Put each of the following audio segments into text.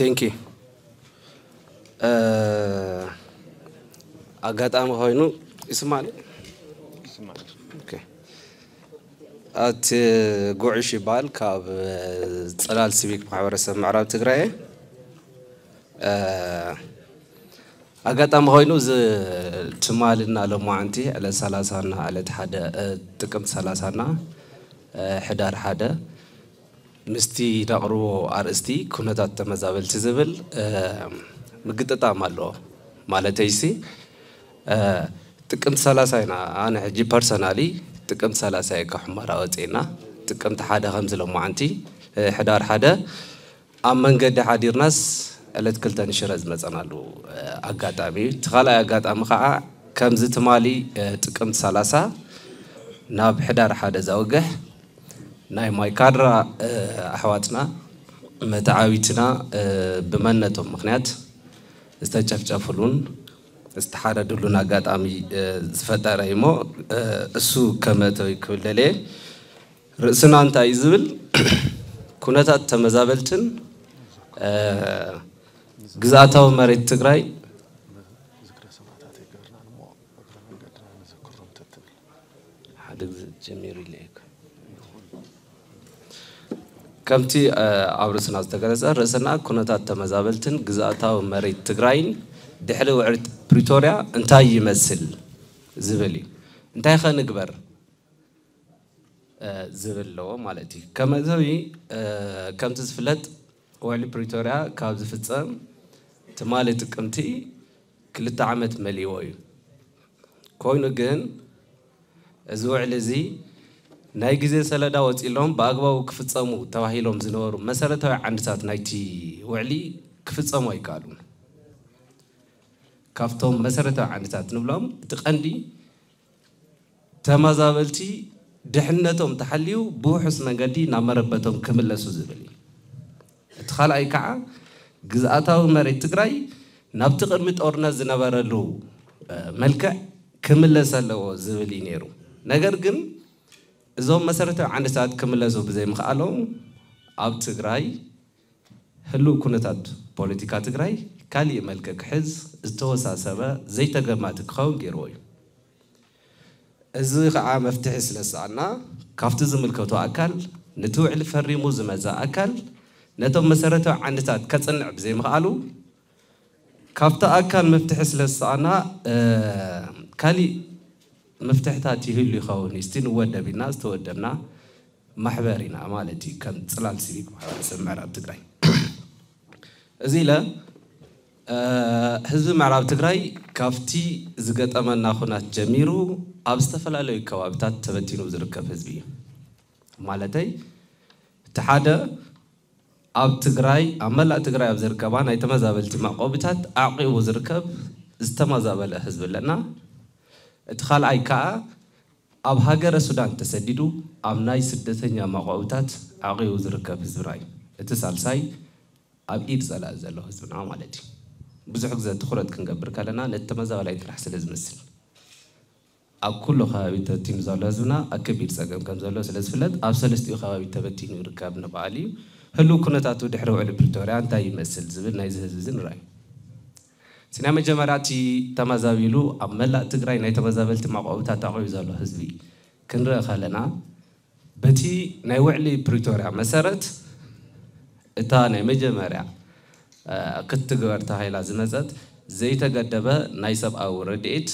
Thank you. ኣጋጣሚ ኮይኑ ይስማኒ። ኣቲ ጉዕሽ ይበሃል፣ ካብ ፅላል ሲቪክ ማሕበረሰብ ምዕራብ ትግራይ። ኣጋጣሚ ኮይኑ እዚ ትማልና ሎማዓንቲ ዕለት ሰላሳና ዕለት ሓደ ጥቅምቲ ሰላሳና ሕዳር ሓደ ምስቲ ነቕርቦ ኣርእስቲ ኩነታት ተመዛበልቲ ዝብል ምግጥጣም ኣለዎ። ማለተይሲ ጥቅምቲ ሰላሳ ኢና፣ ኣነ ሕጂ ፐርሰናሊ ጥቅምቲ ሰላሳ እየ ካብ ሑመራ ወፅኤና። ጥቅምቲ ሓደ ከምዚ ሎማዓንቲ ሕዳር ሓደ ኣብ መንገዲ ሓዲርናስ ዕለት ክልተ ንሽረ ዝመፀናሉ ኣጋጣሚ እዩ። እቲ ካልኣይ ኣጋጣሚ ከዓ ከምዚ ትማሊ ጥቅምቲ ሰላሳ ናብ ሕዳር ሓደ ዘውግሕ ናይ ማይካድራ ኣሕዋትና መተዓቢትና ብመንነቶም ምክንያት ዝተጨፍጨፍሉን ዝተሓረድሉን ኣጋጣሚ ዝፈጠረ እዩ እሞ እሱ ከመእተዊ ክብል ደልየ። ርእስና እንታይ እዩ ዝብል ኩነታት ተመዛበልትን ግዝኣታዊ መሬት ትግራይ ሓደ ግዜ ጀሚሩ ኢለ እየ። ከምቲ ኣብ ርእስና ዝተገለጸ ርእስና ኩነታት ተመዛበልትን ግዝኣታዊ መሬት ትግራይን ድሕሪ ውዕል ፕሪቶርያ እንታይ ይመስል ዝብል እዩ። እንታይ ከ ንግበር ዝብል ኣለዎ ማለት እዩ። ከመእተዊ ከምቲ ዝፍለጥ ውዕሊ ፕሪቶርያ ካብ ዝፍጸም ትማሊ ጥቅምቲ ክልተ ዓመት መሊዎ እዩ። ኮይኑ ግን እዚ ውዕሊ እዚ ናይ ግዜ ሰለዳ ወፂሎም ብኣግባቡ ክፍፀሙ ተባሂሎም ዝነበሩ መሰረታዊ ዓንድታት ናይቲ ውዕሊ ክፍፀሙ ኣይከኣሉን። ካብቶም መሰረታዊ ዓንድታት ንብሎም እቲ ቀንዲ ተመዛበልቲ ድሕነቶም ተሓልዩ ብውሑስ መንገዲ ናብ መረበቶም ክምለሱ ዝብል እዩ። እቲ ካልኣይ ከዓ ግዝኣታዊ መሬት ትግራይ ናብቲ ቅድሚ ጦርነት ዝነበረሉ መልክዕ ክምለስ ኣለዎ ዝብል እዩ ነይሩ። ነገር ግን እዞም መሰረታዊ ዓንድታት ክምለሱ ብዘይምኽኣሎም ኣብ ትግራይ ህሉው ኩነታት ፖለቲካ ትግራይ ካሊእ መልክዕ ክሕዝ ዝተወሳሰበ ዘይተገማቲ ክኸውን ገይርዎ እዩ። እዚ ከዓ መፍትሒ ስለ ዝሰኣና ካብቲ ዝምልከቶ ኣካል ነቲ ውዕሊ ፈሪሙ ዝመፀ ኣካል ነቶም መሰረታዊ ዓንድታት ከፅንዕ ብዘይምኽኣሉ ካብቲ ኣካል መፍትሒ ስለ ዝሰኣና ካሊእ መፍትሕታት ይህሉ ይኸውን እስቲ ንወደብ ኢልና ዝተወደብና ማሕበር ኢና ማለት እዩ። ከም ፅላል ሲቪክ ማሕበረሰብ ምዕራብ ትግራይ እዚ ኢለ ህዝቢ ምዕራብ ትግራይ ካብቲ ዝገጠመና ኩናት ጀሚሩ ኣብ ዝተፈላለዩ ከባብታት ተበቲኑ ዝርከብ ህዝቢ እዩ። ማለተይ እቲ ሓደ ኣብ ትግራይ ኣብ መላእ ትግራይ ኣብ ዝርከባ ናይ ተመዛበልቲ መዕቆቢታት ኣዕቂቡ ዝርከብ ዝተመዛበለ ህዝቢ ኣለና። እቲ ካልኣይ ከዓ ኣብ ሃገረ ሱዳን ተሰዲዱ ኣብ ናይ ስደተኛ መዕቆቢታት ዓቂቡ ዝርከብ ህዝብና እዩ። እቲ ሳልሳይ ኣብ ኢድ ፀላኢ ዘሎ ህዝብና ማለት እዩ። ብዙሕ ግዜ ትኹረት ክንገብር ከለና ነቲ ተመዛባላይ ጥራሕ ስለ ዝመስል ኣብ ኩሉ ከባቢ ተበቲኑ ዘሎ ህዝብና ኣብ ከቢድ ፀገም ከም ዘሎ ስለ ዝፍለጥ ኣብ ሰለስቲኡ ከባቢ ተበቲኑ ይርከብ ንበሃል እዩ። ህሉው ኩነታቱ ድሕሪ ውዕሊ ፕሪቶርያ እንታይ ይመስል ዝብል ናይዚ ህዝቢ እዚ ንርኣዩ። እቲ ናይ መጀመርያ እቲ ተመዛቢሉ ኣብ መላእ ትግራይ ናይ ተመዛበልቲ መዕቆብታት ኣቑዩ ዘሎ ህዝቢ ክንርኢ ከለና በቲ ናይ ውዕሊ ፕሪቶርያ መሰረት እታ ናይ መጀመርያ ክትግበር ተባሂላ ዝመፀት ዘይተገደበ ናይ ሰብኣዊ ረድኤት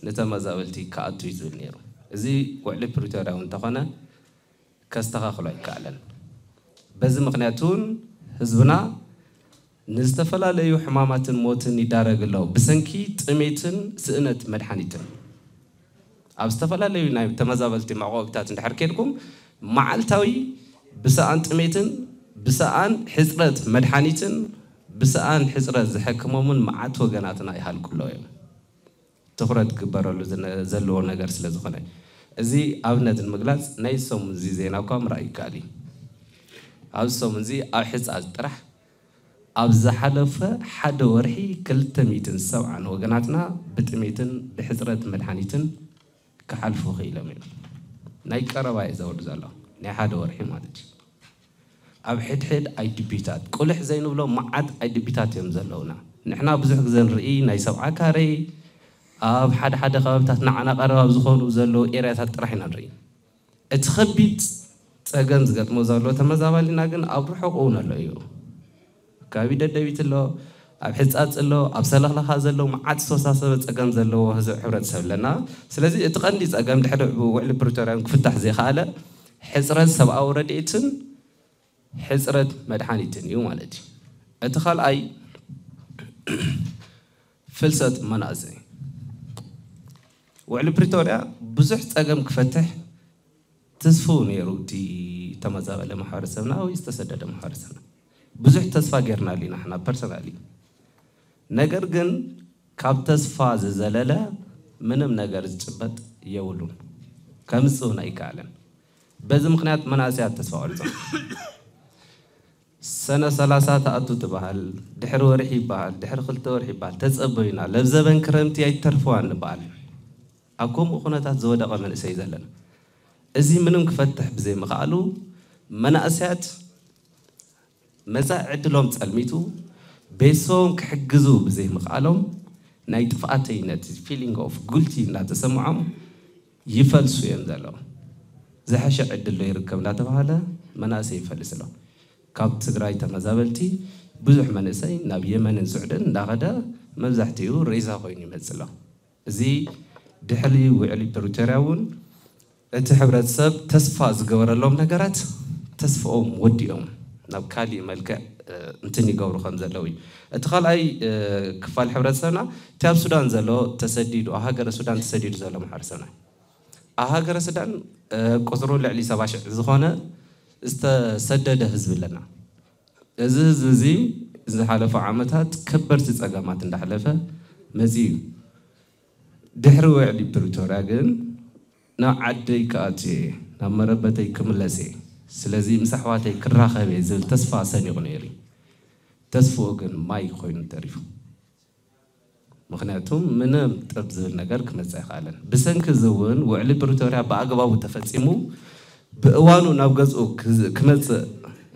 ንተመዛበልቲ ክኣቱ እዩ ዝብል ነይሩ። እዚ ውዕሊ ፕሪቶርያ እውን እንተኾነ ከስተኻኽሎ ኣይከኣለን። በዚ ምክንያት እውን ህዝብና ንዝተፈላለዩ ሕማማትን ሞትን ይዳረግ ኣሎ። ብሰንኪ ጥሜትን ስእነት መድሓኒትን ኣብ ዝተፈላለዩ ናይ ተመዛበልቲ መዕቆብታት እንድሕር ኬድኩም መዓልታዊ ብሰኣን ጥሜትን ብሰኣን ሕፅረት መድሓኒትን ብሰኣን ሕፅረት ዝሕክሞምን መዓት ወገናትና ይሃልቁ ኣለዉ እዮም። ትኹረት ክግበረሉ ዘለዎ ነገር ስለ ዝኾነ እዚ ኣብነት ንምግላፅ ናይ ሰሙን እዚ ዜና እኳ ምርኣይ ይከኣል እዩ። ኣብዚ ሰሙን እዚ ኣብ ሕፃፅ ጥራሕ ኣብ ዝሓለፈ ሓደ ወርሒ ክልተ ሚእትን ሰብዓን ወገናትና ብጥሜትን ብሕፅረት መድሓኒትን ክሓልፉ ክኢሎም እዮም። ናይ ቀረባ እዩ ዘውሪ ዘሎ ናይ ሓደ ወርሒ ማለት እዩ። ኣብ ሕድሕድ ኣይድቢታት ቁልሕ ዘይንብሎ መዓት ኣይድቢታት እዮም ዘለውና። ንሕና ብዙሕ ግዜ ንርኢ ናይ ሰብዓ ካሬ ኣብ ሓደ ሓደ ከባብታት ንዓና ቀረባብ ዝኾኑ ዘለዉ ኤርያታት ጥራሕ ኢና ንርኢ። እቲ ከቢድ ጸገም ዝገጥሞ ዘሎ ተመዛባሊና ግን ኣብ ርሑቕ እውን ኣሎ እዩ። ከባቢ ደደቢት ኣሎ፣ ኣብ ሕጻጽ ኣሎ፣ ኣብ ሰለኽለኻ ዘሎ መዓት ዝተወሳሰበ ጸገም ዘለዎ ህዝቢ ሕብረተሰብ ኣለና። ስለዚ እቲ ቀንዲ ጸገም ድሕሪ ውዕሊ ፕሪቶርያን ክፍታሕ ዘይከኣለ ሕጽረት ሰብኣዊ ረድኤትን ሕጽረት መድሓኒትን እዩ ማለት እዩ። እቲ ካልኣይ ፍልሰት መናእሰይ። ውዕሊ ፕሪቶርያ ብዙሕ ጸገም ክፈትሕ ትስፉ ነይሩ እቲ ተመዛበለ ማሕበረሰብና ወይ ዝተሰደደ ማሕበረሰብና። ብዙሕ ተስፋ ጌርናሉ ኢና ንሕና ፐርሰናሊ። ነገር ግን ካብ ተስፋ ዝዘለለ ምንም ነገር ዝጭበጥ የብሉን። ከምጽእ እውን ኣይከኣለን። በዚ ምኽንያት መናእሰያት ተስፋ ቆሪጾም። ሰነ ሰላሳ ትኣቱ ትበሃል፣ ድሕሪ ወርሒ ይበሃል፣ ድሕሪ ክልተ ወርሒ ይበሃል፣ ተጸበዩና፣ ለብ ዘበን ክረምቲ ኣይትተርፍዋን ንበሃል። ኣብ ከምኡ ኩነታት ዝወደቐ መንእሰይ ዘለና። እዚ ምንም ክፈትሕ ብዘይምኽኣሉ መናእሰያት መጻኢ ዕድሎም ጸልሚቱ ቤተሰቦም ክሕግዙ ብዘይምኽኣሎም ናይ ጥፍኣተይነት feeling of guilty እናተሰምዖም ይፈልሱ እዮም ዘለዉ። ዝሐሸ ዕድል ዶ ይርከብ እናተባሃለ መናእሰይ ይፈልስ ኣሎ። ካብ ትግራይ ተመዛበልቲ ብዙሕ መንእሰይ ናብ የመንን ስዑድን እንዳኸደ መብዛሕትኡ ሬሳ ኮይኑ ይመጽእ ኣሎ። እዚ ድሕሪ ውዕሊ ፕሪቶርያ እውን እቲ ሕብረተሰብ ተስፋ ዝገበረሎም ነገራት ተስፍኦም ወዲኦም ናብ ካሊእ መልክዕ እንትን ይገብሩ ከም ዘለዉ እዩ። እቲ ካልኣይ ክፋል ሕብረተሰብና እቲ ኣብ ሱዳን ዘሎ ተሰዲዱ ኣብ ሃገረ ሱዳን ተሰዲዱ ዘሎ ማሕበረሰብና ኣብ ሃገረ ሱዳን ቁፅሩ ልዕሊ ሰባ ሽሕ ዝኾነ ዝተሰደደ ህዝቢ ኣለና። እዚ ህዝቢ እዚ ዝሓለፉ ዓመታት ከበድቲ ፀገማት እንዳሕለፈ መፂኡ እዩ። ድሕሪ ውዕሊ ፕሪቶርያ ግን ናብ ዓደይ ክኣቱ እየ፣ ናብ መረበተይ ክምለስ እየ፣ ስለዚ ምስ ኣሕዋተይ ክራኸብ እየ ዝብል ተስፋ ሰኒቑ ነይሩ እዩ። ተስፍኡ ግን ማይ ኮይኑ ተሪፉ። ምኽንያቱ ምንም ጥብ ዝብል ነገር ክመጽእ ኣይከኣለን። ብሰንኪ እዚ እውን ውዕሊ ፕሪቶርያ ብኣግባቡ ተፈጺሙ ብእዋኑ ናብ ገዝኡ ክመጽእ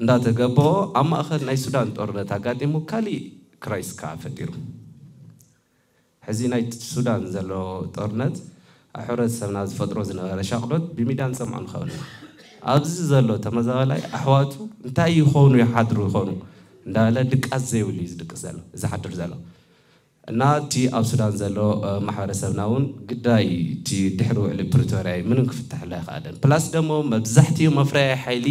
እንዳተገበኦ ኣብ ማእኸል ናይ ሱዳን ጦርነት ኣጋጢሙ ካሊእ ክራይስ ከዓ ፈጢሩ። ሕዚ ናይ ሱዳን ዘሎ ጦርነት ኣብ ሕብረተሰብና ዝፈጥሮ ዝነበረ ሻቕሎት ብሚድያ ንሰምዖ ንኸውን ኢና። ኣብዚ ዘሎ ተመዛባላይ ኣሕዋቱ እንታይ ይኾኑ ይሓድሩ ይኾኑ እንዳበለ ድቃስ ዘይብሉ እዩ ዝድቅስ ዘሎ ዝሓድር ዘሎ። እና እቲ ኣብ ሱዳን ዘሎ ማሕበረሰብና እውን ግዳይ እቲ ድሕሪ ውዕሊ ፕሪቶርያ ምንም ክፍታሕሉ ኣይከኣለን። ፕላስ ደሞ መብዛሕትኡ መፍረያ ሓይሊ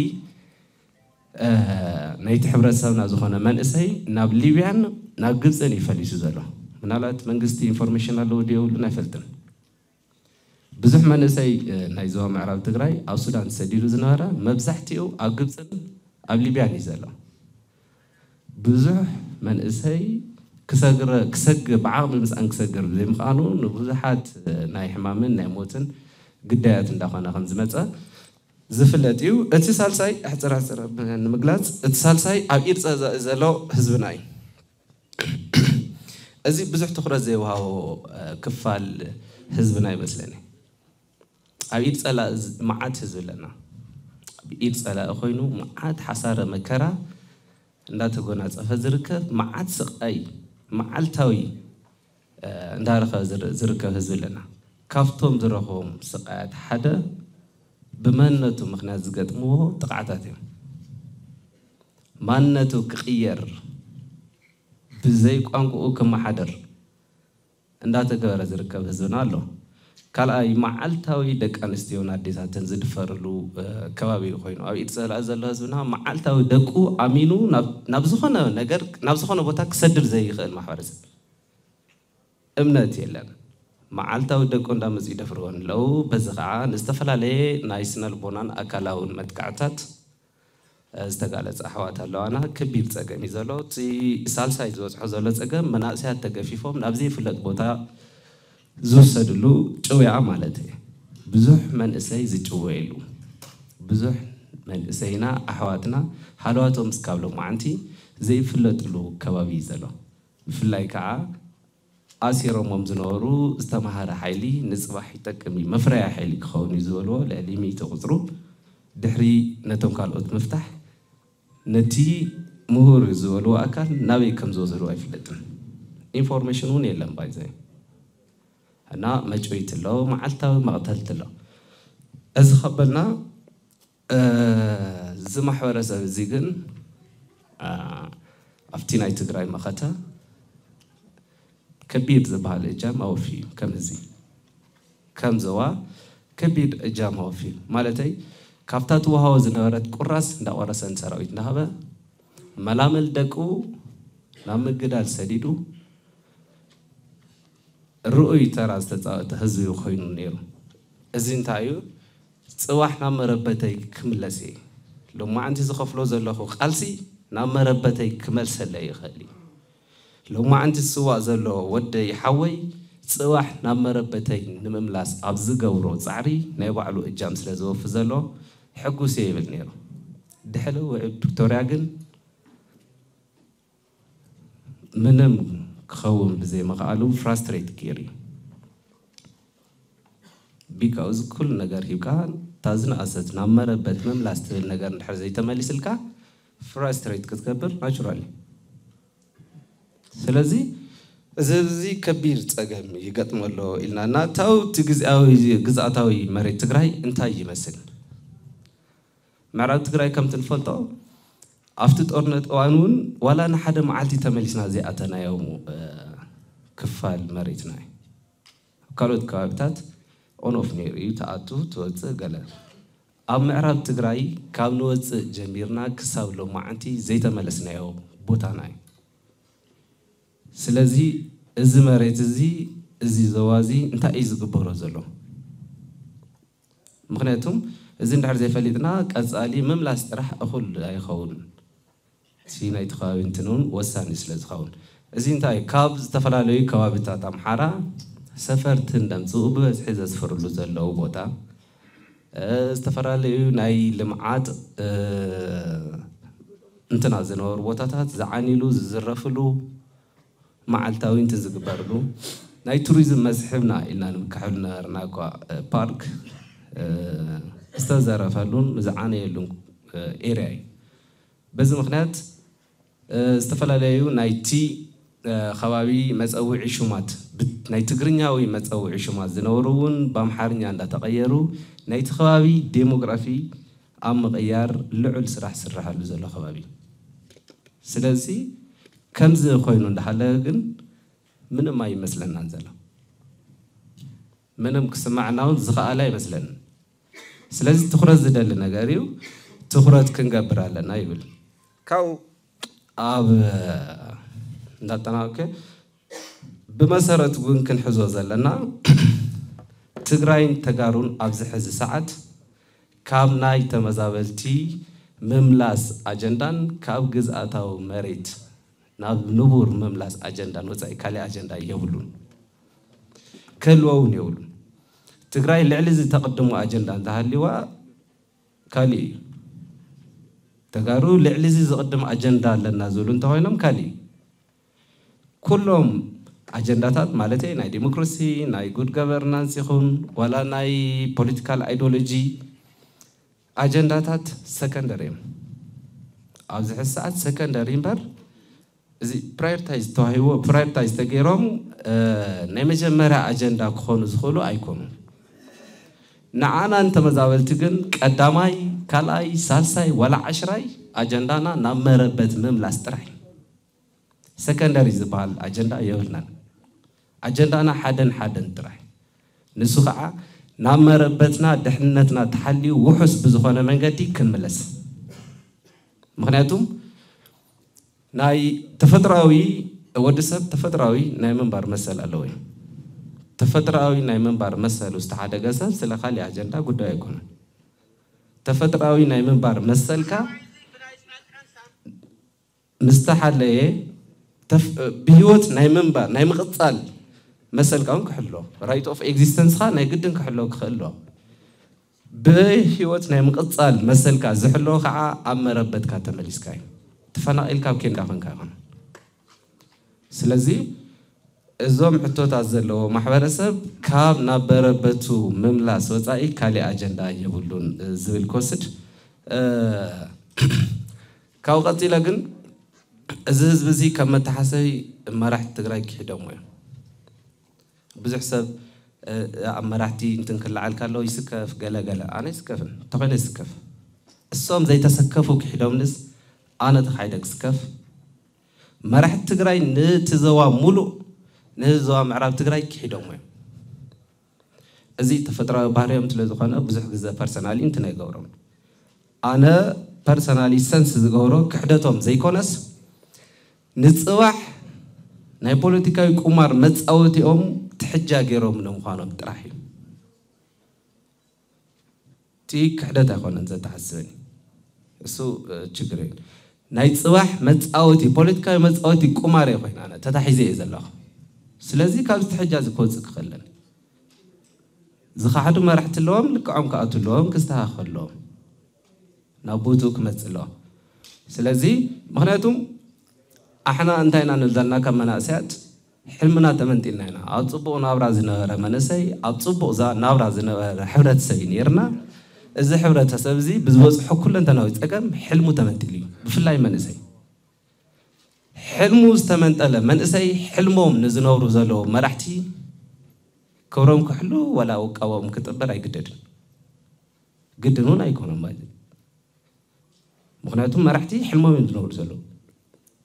ናይቲ ሕብረተሰብና ዝኾነ መንእሰይ ናብ ሊብያን ናብ ግብፅን እዩ ፈሊሱ ዘሎ። ምናልባት መንግስቲ ኢንፎርሜሽን ኣለዎ ድዮ የብሉን ኣይፈልጥን። ብዙሕ መንእሰይ ናይ ዞባ ምዕራብ ትግራይ ኣብ ሱዳን ተሰዲዱ ዝነበረ መብዛሕትኡ ኣብ ግብፅን ኣብ ሊብያን እዩ ዘሎ። ብዙሕ መንእሰይ ክሰግረ ክሰግ ብዓቕሚ ምስኣን ክሰግር ዘይምኽኣኑ ንብዙሓት ናይ ሕማምን ናይ ሞትን ግዳያት እንዳኾነ ከም ዝመፀ ዝፍለጥ እዩ። እቲ ሳልሳይ ሕፅር ሕፅር ንምግላፅ እቲ ሳልሳይ ኣብ ኢድ ፀላኢ ዘሎ ህዝብና እዩ። እዚ ብዙሕ ትኹረት ዘይወሃቦ ክፋል ህዝብና ይመስለኒ። ኣብ ኢድ ፀላኢ መዓት ህዝቢ ኣለና። ኣብ ኢድ ፀላኢ ኮይኑ መዓት ሓሳረ መከራ እንዳተጎናፀፈ ዝርከብ መዓት ስቃይ መዓልታዊ እንዳረኸበ ዝርከብ ህዝቢ ኣለና። ካብቶም ዝረኽቦም ስቃያት ሓደ ብመንነቱ ምኽንያት ዝገጥምዎ ጥቕዓታት እዮም። ማንነቱ ክቕየር ብዘይ ቋንቋኡ ክመሓደር እንዳተገበረ ዝርከብ ህዝብና ኣሎ። ካልኣይ መዓልታዊ ደቂ ኣንስትዮን ኣዴታትን ዝድፈርሉ ከባቢ ኮይኑ ኣብ ኢድ ፀላኢ ዘሎ ህዝብና መዓልታዊ ደቁ ኣሚኑ ናብ ዝኾነ ነገር ናብ ዝኾነ ቦታ ክሰድድ ዘይኽእል ማሕበረሰብ እምነት የለን። መዓልታዊ ደቁ እንዳመፁ ይደፍርዎ ኣለዉ። በዚ ከዓ ንዝተፈላለየ ናይ ስነልቦናን ኣካላውን መጥቃዕታት ዝተጋለፀ ኣሕዋት ኣለዋና። ከቢድ ፀገም እዩ ዘሎ። እቲ ሳልሳይ ዝበፅሖ ዘሎ ፀገም መናእሰያት ተገፊፎም ናብ ዘይፍለጥ ቦታ ዝውሰድሉ ጭውያ ማለት እዩ። ብዙሕ መንእሰይ ዝጭወየሉ ብዙሕ መንእሰይና ኣሕዋትና ሃለዋቶም እስካብ ሎማዓንቲ ዘይፍለጥሉ ከባቢ እዩ ዘሎ። ብፍላይ ከዓ ኣሲሮሞም ዝነበሩ ዝተምሃረ ሓይሊ ንፅባሕ ይጠቅም እዩ መፍረያ ሓይሊ ክኸውን እዩ ዝበልዎ ልዕሊ ሚእቲ ቁፅሩ ድሕሪ ነቶም ካልኦት ምፍታሕ ነቲ ምሁር ዝበልዎ ኣካል ናበይ ከም ዝወሰድዎ ኣይፍለጥን። ኢንፎርሜሽን እውን የለን ባይዘ እና መጭወይቲ ኣሎ፣ መዓልታዊ መቕተልቲ ኣሎ። እዚ ከበልና እዚ ማሕበረሰብ እዚ ግን ኣብቲ ናይ ትግራይ መኸተ ከቢድ ዝበሃል እጃም ኣወፊ እዩ። ከም ህዝቢ ከም ዞባ ከቢድ እጃም ኣወፊ እዩ። ማለተይ ካብታ ትወሃቦ ዝነበረት ቁራስ እንዳቆረሰ ንሰራዊት እንዳሃበ መላመል ደቁ ናብ ምግዳል ሰዲዱ ርኡይ ተራ ዝተፃወተ ህዝቢ ኮይኑ ነይሩ። እዚ እንታይ እዩ? ፅባሕ ናብ መረበተይ ክምለስ እየ። ሎማዓንቲ ዝኸፍሎ ዘለኹ ቃልሲ ናብ መረበተይ ክመልሰለይ ይኽእል እዩ። ሎማዓንቲ ዝስዋእ ዘሎ ወደይ ሓወይ ፅባሕ ናብ መረበተይ ንምምላስ ኣብ ዝገብሮ ፃዕሪ ናይ ባዕሉ እጃም ስለ ዝወፊ ዘሎ ሕጉስ እየ ይብል ነይሩ። ድሕሪ ውዕል ፕሪቶርያ ግን ምንም ክኸውን ብዘይምኽኣሉ ፍራስትሬት ገይሩ እዩ። ቢካውዝ ኩሉ ነገር ሂብካ እታ ዝነኣሰት ናብ መረበት ምምላስ ትብል ነገር እንድሕር ዘይተመሊስልካ ፍራስትሬት ክትገብር ናቹራል እዩ። ስለዚ እዚ እዚ ከቢድ ፀገም ይገጥሞ ኣሎ ኢልና እና እታው እቲ ግዝኣዊ ግዝኣታዊ መሬት ትግራይ እንታይ ይመስል? ምዕራብ ትግራይ ከምቲ ንፈልጦ ኣብቲ ጦርነት እዋን እውን ዋላ ንሓደ መዓልቲ ተመሊስና ዘይኣተናዮም ክፋል መሬትና እዩ። ኣብ ካልኦት ከባቢታት ኦን ኦፍ ነይሩ እዩ፣ ትኣቱ ትወፅእ ገለ። ኣብ ምዕራብ ትግራይ ካብ ንወፅእ ጀሚርና ክሳብ ሎማዓንቲ ዘይተመለስናዮ ቦታና እዩ። ስለዚ እዚ መሬት እዚ እዚ ዞባ እዚ እንታይ እዩ ዝግበሮ ዘሎ? ምክንያቱም እዚ እንድሕር ዘይፈሊጥና ቀፃሊ ምምላስ ጥራሕ እኹል ኣይኸውን። እቲ ናይቲ ከባቢ እንትን እውን ወሳኒ ስለ ዝኸውን እዚ እንታይ ካብ ዝተፈላለዩ ከባቢታት ኣምሓራ ሰፈርቲ እንደምፅኡ ብበዝሒ ዘስፍርሉ ዘለዉ ቦታ ዝተፈላለዩ ናይ ልምዓት እንትና ዝነበሩ ቦታታት ዝዓኒሉ ዝዝረፍሉ መዓልታዊ እንትን ዝግበርሉ ናይ ቱሪዝም መስሕብና ኢልና ንምካሕሉ ነበርና እኳ ፓርክ ዝተዘረፈሉን ዝዓነየሉን ኤርያ እዩ። በዚ ምክንያት ዝተፈላለዩ ናይቲ ከባቢ መፀውዒ ሹማት ናይ ትግርኛዊ መፀውዒ ሹማት ዝነበሩ እውን ብኣምሓርኛ እንዳተቐየሩ ናይቲ ከባቢ ዴሞግራፊ ኣብ ምቕያር ልዑል ስራሕ ዝስራሓሉ ዘሎ ከባቢ። ስለዚ ከምዚ ኮይኑ እንዳሃለ ግን ምንም ኣይመስለናን ዘሎ። ምንም ክስማዕና እውን ዝኸኣለ ኣይመስለንን። ስለዚ ትኹረት ዝደሊ ነገር እዩ፣ ትኹረት ክንገብር ኣለና ይብል። ካብኡ ኣብ እንዳጠናቀ ብመሰረት እውን ክንሕዞ ዘለና ትግራይን ተጋሩን ኣብዚ ሕዚ ሰዓት ካብ ናይ ተመዛበልቲ ምምላስ ኣጀንዳን ካብ ግዝኣታዊ መሬት ናብ ንቡር ምምላስ ኣጀንዳን ወፃኢ ካሊእ ኣጀንዳ የብሉን፣ ክህልዎ እውን የብሉን። ትግራይ ልዕሊ እዚ ተቕድሞ ኣጀንዳ እንተሃልይዋ ካሊእ እዩ። ተጋሩ ልዕሊ እዚ ዝቕድም ኣጀንዳ ኣለና ዝብሉ እንተኾይኖም ካሊእ እዩ። ኩሎም ኣጀንዳታት ማለተይ ናይ ዲሞክራሲ ናይ ጉድ ገቨርናንስ ይኹን ዋላ ናይ ፖለቲካል ኣይዲዮሎጂ ኣጀንዳታት ሰከንደሪ እዮም። ኣብዚ ሕዚ ሰዓት ሰከንደሪ እምበር እዚ ፕራዮሪታይዝ ተዋሂቦ ፕራዮሪታይዝ ተገይሮም ናይ መጀመርያ ኣጀንዳ ክኾኑ ዝኽእሉ ኣይኮኑን። ንዓና ንተመዛበልቲ ግን ቀዳማይ ካልኣይ ሳልሳይ ዋላ ዓሽራይ ኣጀንዳና ናብ መረበት ምምላስ ጥራሕ እዩ። ሰከንደሪ ዝበሃል ኣጀንዳ የብልናን። ኣጀንዳና ሓደን ሓደን ጥራሕ ንሱ ከዓ ናብ መረበትና ድሕንነትና ተሓልዩ ውሑስ ብዝኾነ መንገዲ ክንምለስ። ምክንያቱም ናይ ተፈጥራዊ ወዲ ሰብ ተፈጥራዊ ናይ ምንባር መሰል ኣለዎ እዩ። ተፈጥራዊ ናይ ምንባር መሰሉ ዝተሓደገ ሰብ ስለ ካሊእ ኣጀንዳ ጉዳይ ኣይኮነን። ተፈጥራዊ ናይ ምንባር መሰልካ ምስ ተሓለየ ብህይወት ናይ ምንባር ናይ ምቕፃል መሰልካ እውን ክሕሎ right of existence ኻ ናይ ግድን ክሕሎ ክኽእል ኣሎ። ብህይወት ናይ ምቕፃል መሰልካ ዝሕሎ ከዓ ኣብ መረበትካ ተመሊስካ እዩ። ተፈናቒልካ ኣብ ኬንዳ ኮንካ ይኾን። ስለዚ እዞም ሕቶታት ዘለዎ ማሕበረሰብ ካብ ናብ መረበቱ ምምላስ ወፃኢ ካሊእ ኣጀንዳ የብሉን ዝብል ክወስድ ካብኡ ቀፂለ ግን እዚ ህዝቢ እዚ ካብ መተሓሰቢ መራሕቲ ትግራይ ክሒዶሞ እዮም። ብዙሕ ሰብ ኣብ መራሕቲ እንትን ክለዓል ካለው ይስከፍ፣ ገለገለ። ኣነ ይስከፍን እንተኾይነ ይስከፍ። እሶም ዘይተሰከፉ ክሒዶምንስ ኣነ ተኻይደ ክስከፍ? መራሕቲ ትግራይ ነቲ ዘዋ ሙሉእ፣ ነቲ ዘዋ ምዕራብ ትግራይ ክሒዶሞ እዮም። እዚ ተፈጥራዊ ባህሪኦም ስለ ዝኾነ ብዙሕ ግዜ ፐርሰናሊ እንትን ኣይገብሮም። ኣነ ፐርሰናሊ ሰንስ ዝገብሮ ክሕደቶም ዘይኮነስ፣ ንፅባሕ ናይ ፖለቲካዊ ቁማር መፃወቲኦም ትሕጃ ገይሮም ንምዃኖም ጥራሕ እዩ። እቲ ክሕደት ኣይኮነን ዘተሓስበኒ፣ እሱ ችግር እዩ። ናይ ፅባሕ መፃወቲ፣ ፖለቲካዊ መፃወቲ ቁማር እየ ኮይና ኣነ ተታሒዘ እየ ዘለኹ። ስለዚ ካብዚ ትሕጃ እዚ ክወፅእ ክኽእልን፣ ዝኸሓዱ መራሕቲ ኣለዎም፣ ልክዖም ክኣቱ ኣለዎም፣ ክስተኻኸሉ ኣለዎም፣ ናብ ቦትኡ ክመፅእ ኣለዎ። ስለዚ ምክንያቱም ኣሕና እንታይ ኢና ንብለና ካብ መናእሰያት፣ ሕልምና ተመንጢልና ኢና። ኣብ ፅቡቕ ናብራ ዝነበረ መንእሰይ፣ ኣብ ፅቡቕ ናብራ ዝነበረ ሕብረተሰብ እዩ ነይርና። እዚ ሕብረተሰብ እዚ ብዝበፅሖ ኩለንተናዊ ፀገም ሕልሙ ተመንጢሉ እዩ። ብፍላይ መንእሰይ፣ ሕልሙ ዝተመንጠለ መንእሰይ፣ ሕልሞም ንዝነብሩ ዘለዉ መራሕቲ ክብሮም ክሕሉ ዋላ ውቃቦም ክጥብር ኣይግደድን፣ ግድን እውን ኣይኮነን ማለት እዩ። ምክንያቱም መራሕቲ ሕልሞም እዮም ዝነብሩ ዘለዉ።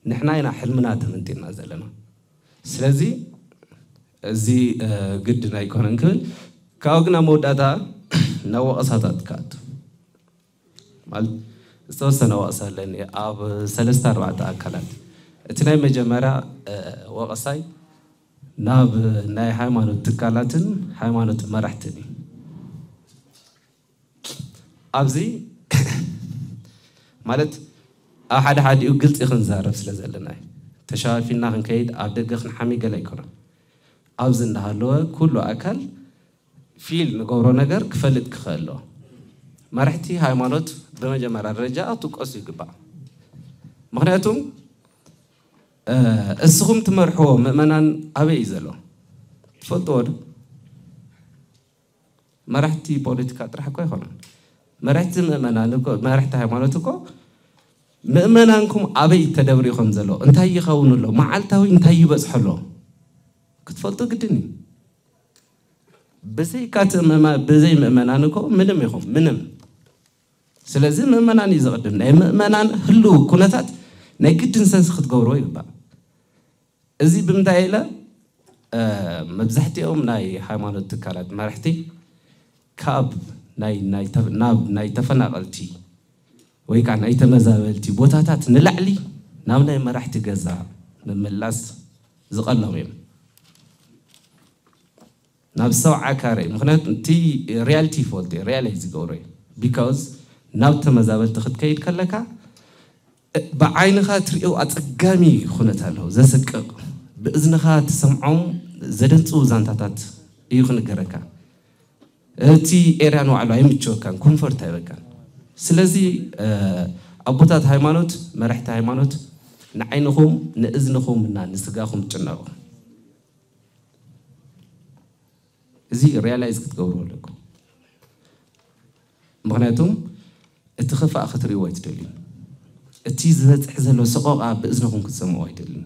ንሕና ኢና ሕልምና ተመንጢልና ዘለና። ስለዚ እዚ ግድን ኣይኮነን ክብል፣ ካብኡ ግን ኣብ መወዳእታ ናብ ወቐሳታት ክኣቱ። ማለት ዝተወሰነ ወቐሳ ኣለኒ ኣብ ሰለስተ ኣርባዕተ ኣካላት። እቲ ናይ መጀመርያ ወቐሳይ ናብ ናይ ሃይማኖት ትካላትን ሃይማኖት መራሕትን እዩ። ኣብዚ ማለት ኣብ ሓደ ሓዲኡ ግልፂ ክንዛረብ ስለ ዘለና እዩ። ተሸፋፊና ክንከይድ ኣብ ደገ ክንሓሚ ገለ ኣይኮነን። ኣብዚ እንዳሃለወ ኩሉ ኣካል ፊል ንገብሮ ነገር ክፈልጥ ክኽእል ኣለዎ። መራሕቲ ሃይማኖት ብመጀመርያ ደረጃ ክትውቀሱ ይግባእ። ምክንያቱም እስኹም ትመርሕዎ ምእመናን ኣበይ እዩ ዘሎ ትፈልጥዎ ዶ? መራሕቲ ፖለቲካ ጥራሕ እኮ ኣይኮነን። መራሕቲ ምእመናን እኮ፣ መራሕቲ ሃይማኖት እኮ ምእመናንኩም ኣበይ ተደብሪኹም ዘሎ፣ እንታይ ይኸውን ኣሎ፣ መዓልታዊ እንታይ ይበፅሖ ኣሎ ክትፈልጡ ግድን እዩ። ብዘይካ እቲ ምእመ-፣ ብዘይ ምእመናን እኮ ምንም ኢኹም፣ ምንም። ስለዚ ምእመናን እዩ ዝቕድም። ናይ ምእመናን ህልው ኩነታት ናይ ግድን ሰንስ ክትገብርዎ ይግባእ። እዚ ብምንታይ ኢለ፣ መብዛሕትኦም ናይ ሃይማኖት ትካላት መራሕቲ ካብ ናይ፣ ናይ ተ-፣ ናብ ናይ ተፈናቐልቲ ወይ ከዓ ናይ ተመዛበልቲ ቦታታት ንላዕሊ ናብ ናይ መራሕቲ ገዛ ምምላስ ዝቐሎም እዮም። ናብ ሰብዓ ካሬ፣ ምክንያቱ እቲ ሪያሊቲ ይፈልጦ እየ፣ ሪያላይዝ ዝገብሮ እየ። ቢካውዝ ናብ ተመዛበልቲ ክትከይድ ከለካ ብዓይንኻ ትሪኦ ኣፀጋሚ ኩነት ኣለዎ፣ ዘሰቅቕ። ብእዝንኻ ትሰምዖም ዘደንፅው ዛንታታት እዩ ክንገረካ። እቲ ኤርያ ንባዕሉ ኣይምችወካን፣ ኮንፈርት ኣይበካን። ስለዚ ኣቦታት ሃይማኖት፣ መራሕቲ ሃይማኖት ንዓይንኹም ንእዝንኹም እና ንስጋኹም ትጭነቑ። እዚ ሪያላይዝ ክትገብሩ ኣለኩም። ምክንያቱም እቲ ክፋእ ክትርእይዎ ኣይትደልዩ። እቲ ዝበፅሕ ዘሎ ሰቆቃ ብእዝንኹም ክትሰምዑ ኣይደልን።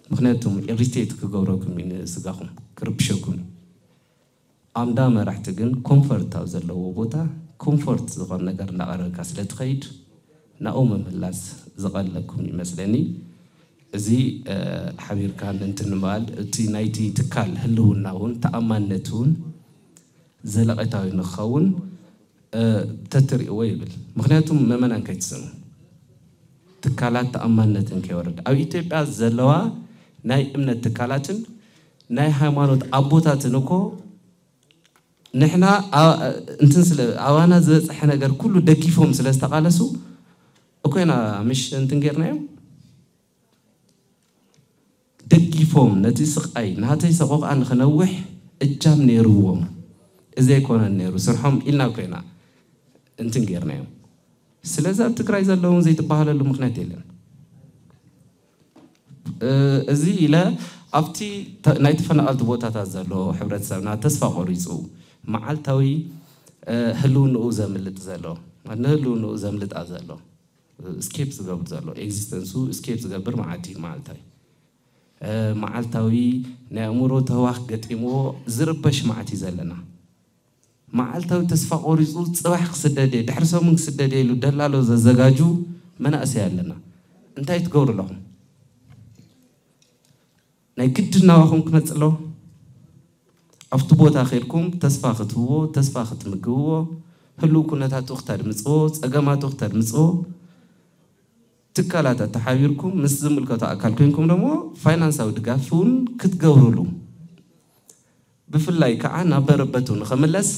ምክንያቱም ኢሪቴት ክገብረኩም እዩ፣ ንስጋኹም ክርብሸኩም እዩ። ኣንዳ መራሕቲ ግን ኮምፎርት ኣብ ዘለዎ ቦታ ኮምፎርት ዝኾነ ነገር እናቐረብካ ስለ ትኸይድ ናብኡ ምምላስ ዝቐለኩም ይመስለኒ። እዚ ሓቢርካ እንትን ምባል እቲ ናይቲ ትካል ህልውና እውን ተኣማንነት እውን ዘለቐታዊ ንክኸውን ተትርእይዎ ይብል። ምክንያቱም ምእመናን ከይትስእኑ፣ ትካላት ተኣማንነትን ከይወርድ። ኣብ ኢትዮጵያ ዘለዋ ናይ እምነት ትካላትን ናይ ሃይማኖት ኣቦታትን እኮ ንሕና ኣ-፣ እንትን ስለ ኣባና ዝበፅሐ ነገር ኩሉ ደጊፎም ስለ ዝተቓለሱ እኮ ኢና ምሽ እንትን ጌርናዮም። ደጊፎም ነቲ ስቓይ ናተይ ሰቆቃ ንክነውሕ እጃም ነይርዎም። እዚ ኣይኮነን ነይሩ ስርሖም ኢልና እኮ ኢና እንትን ጌርናዮም። ስለዚ ኣብ ትግራይ ዘለውን ዘይትበሃለሉ ምክንያት የለን። እ፣ እዚ ኢለ ኣብቲ ተ-፣ ናይ ተፈናቐልቲ ቦታታት ዘሎ ሕብረተሰብና ተስፋ ቆሪፁ መዓልታዊ፣ እ፣ ህልውንኡ ዘምልጥ ዘሎ፣ ንህልውንኡ ዘምልጣ ዘሎ ስኬፕ ዝገብር ዘሎ፣ ኤግዚስተንሱ ስኬፕ ዝገብር መዓልቲ እዩ። መዓልታዊ መዓልታዊ ናይ ኣእምሮ ተህዋኽ ገጢምዎ ዝርበሽ መዓልቲ እዩ ዘለና። መዓልታዊ ተስፋ ቆሪፁ ፅባሕ ክስደደ ድሕሪ ሰሙን ክስደደ ኢሉ ደላሎ ዘዘጋጁ መናእሰይ ኣለና። እንታይ ትገብሩ ኣለኹም? ናይ ግድን ናባኹም ክመፅእ ኣለዎ። ኣብቲ ቦታ ከይድኩም ተስፋ ክትህብዎ፣ ተስፋ ክትምግብዎ፣ ህልው ኩነታቱ ክተድምፅዎ፣ ፀገማቱ ክተድምፅዎ፣ ትካላት ኣተሓቢርኩም ምስ ዝምልከቶ ኣካል ኮይንኩም ደሞ ፋይናንሳዊ ድጋፍ እውን ክትገብሩሉ፣ ብፍላይ ከዓ ናብ መረበቱ ንኸምለስ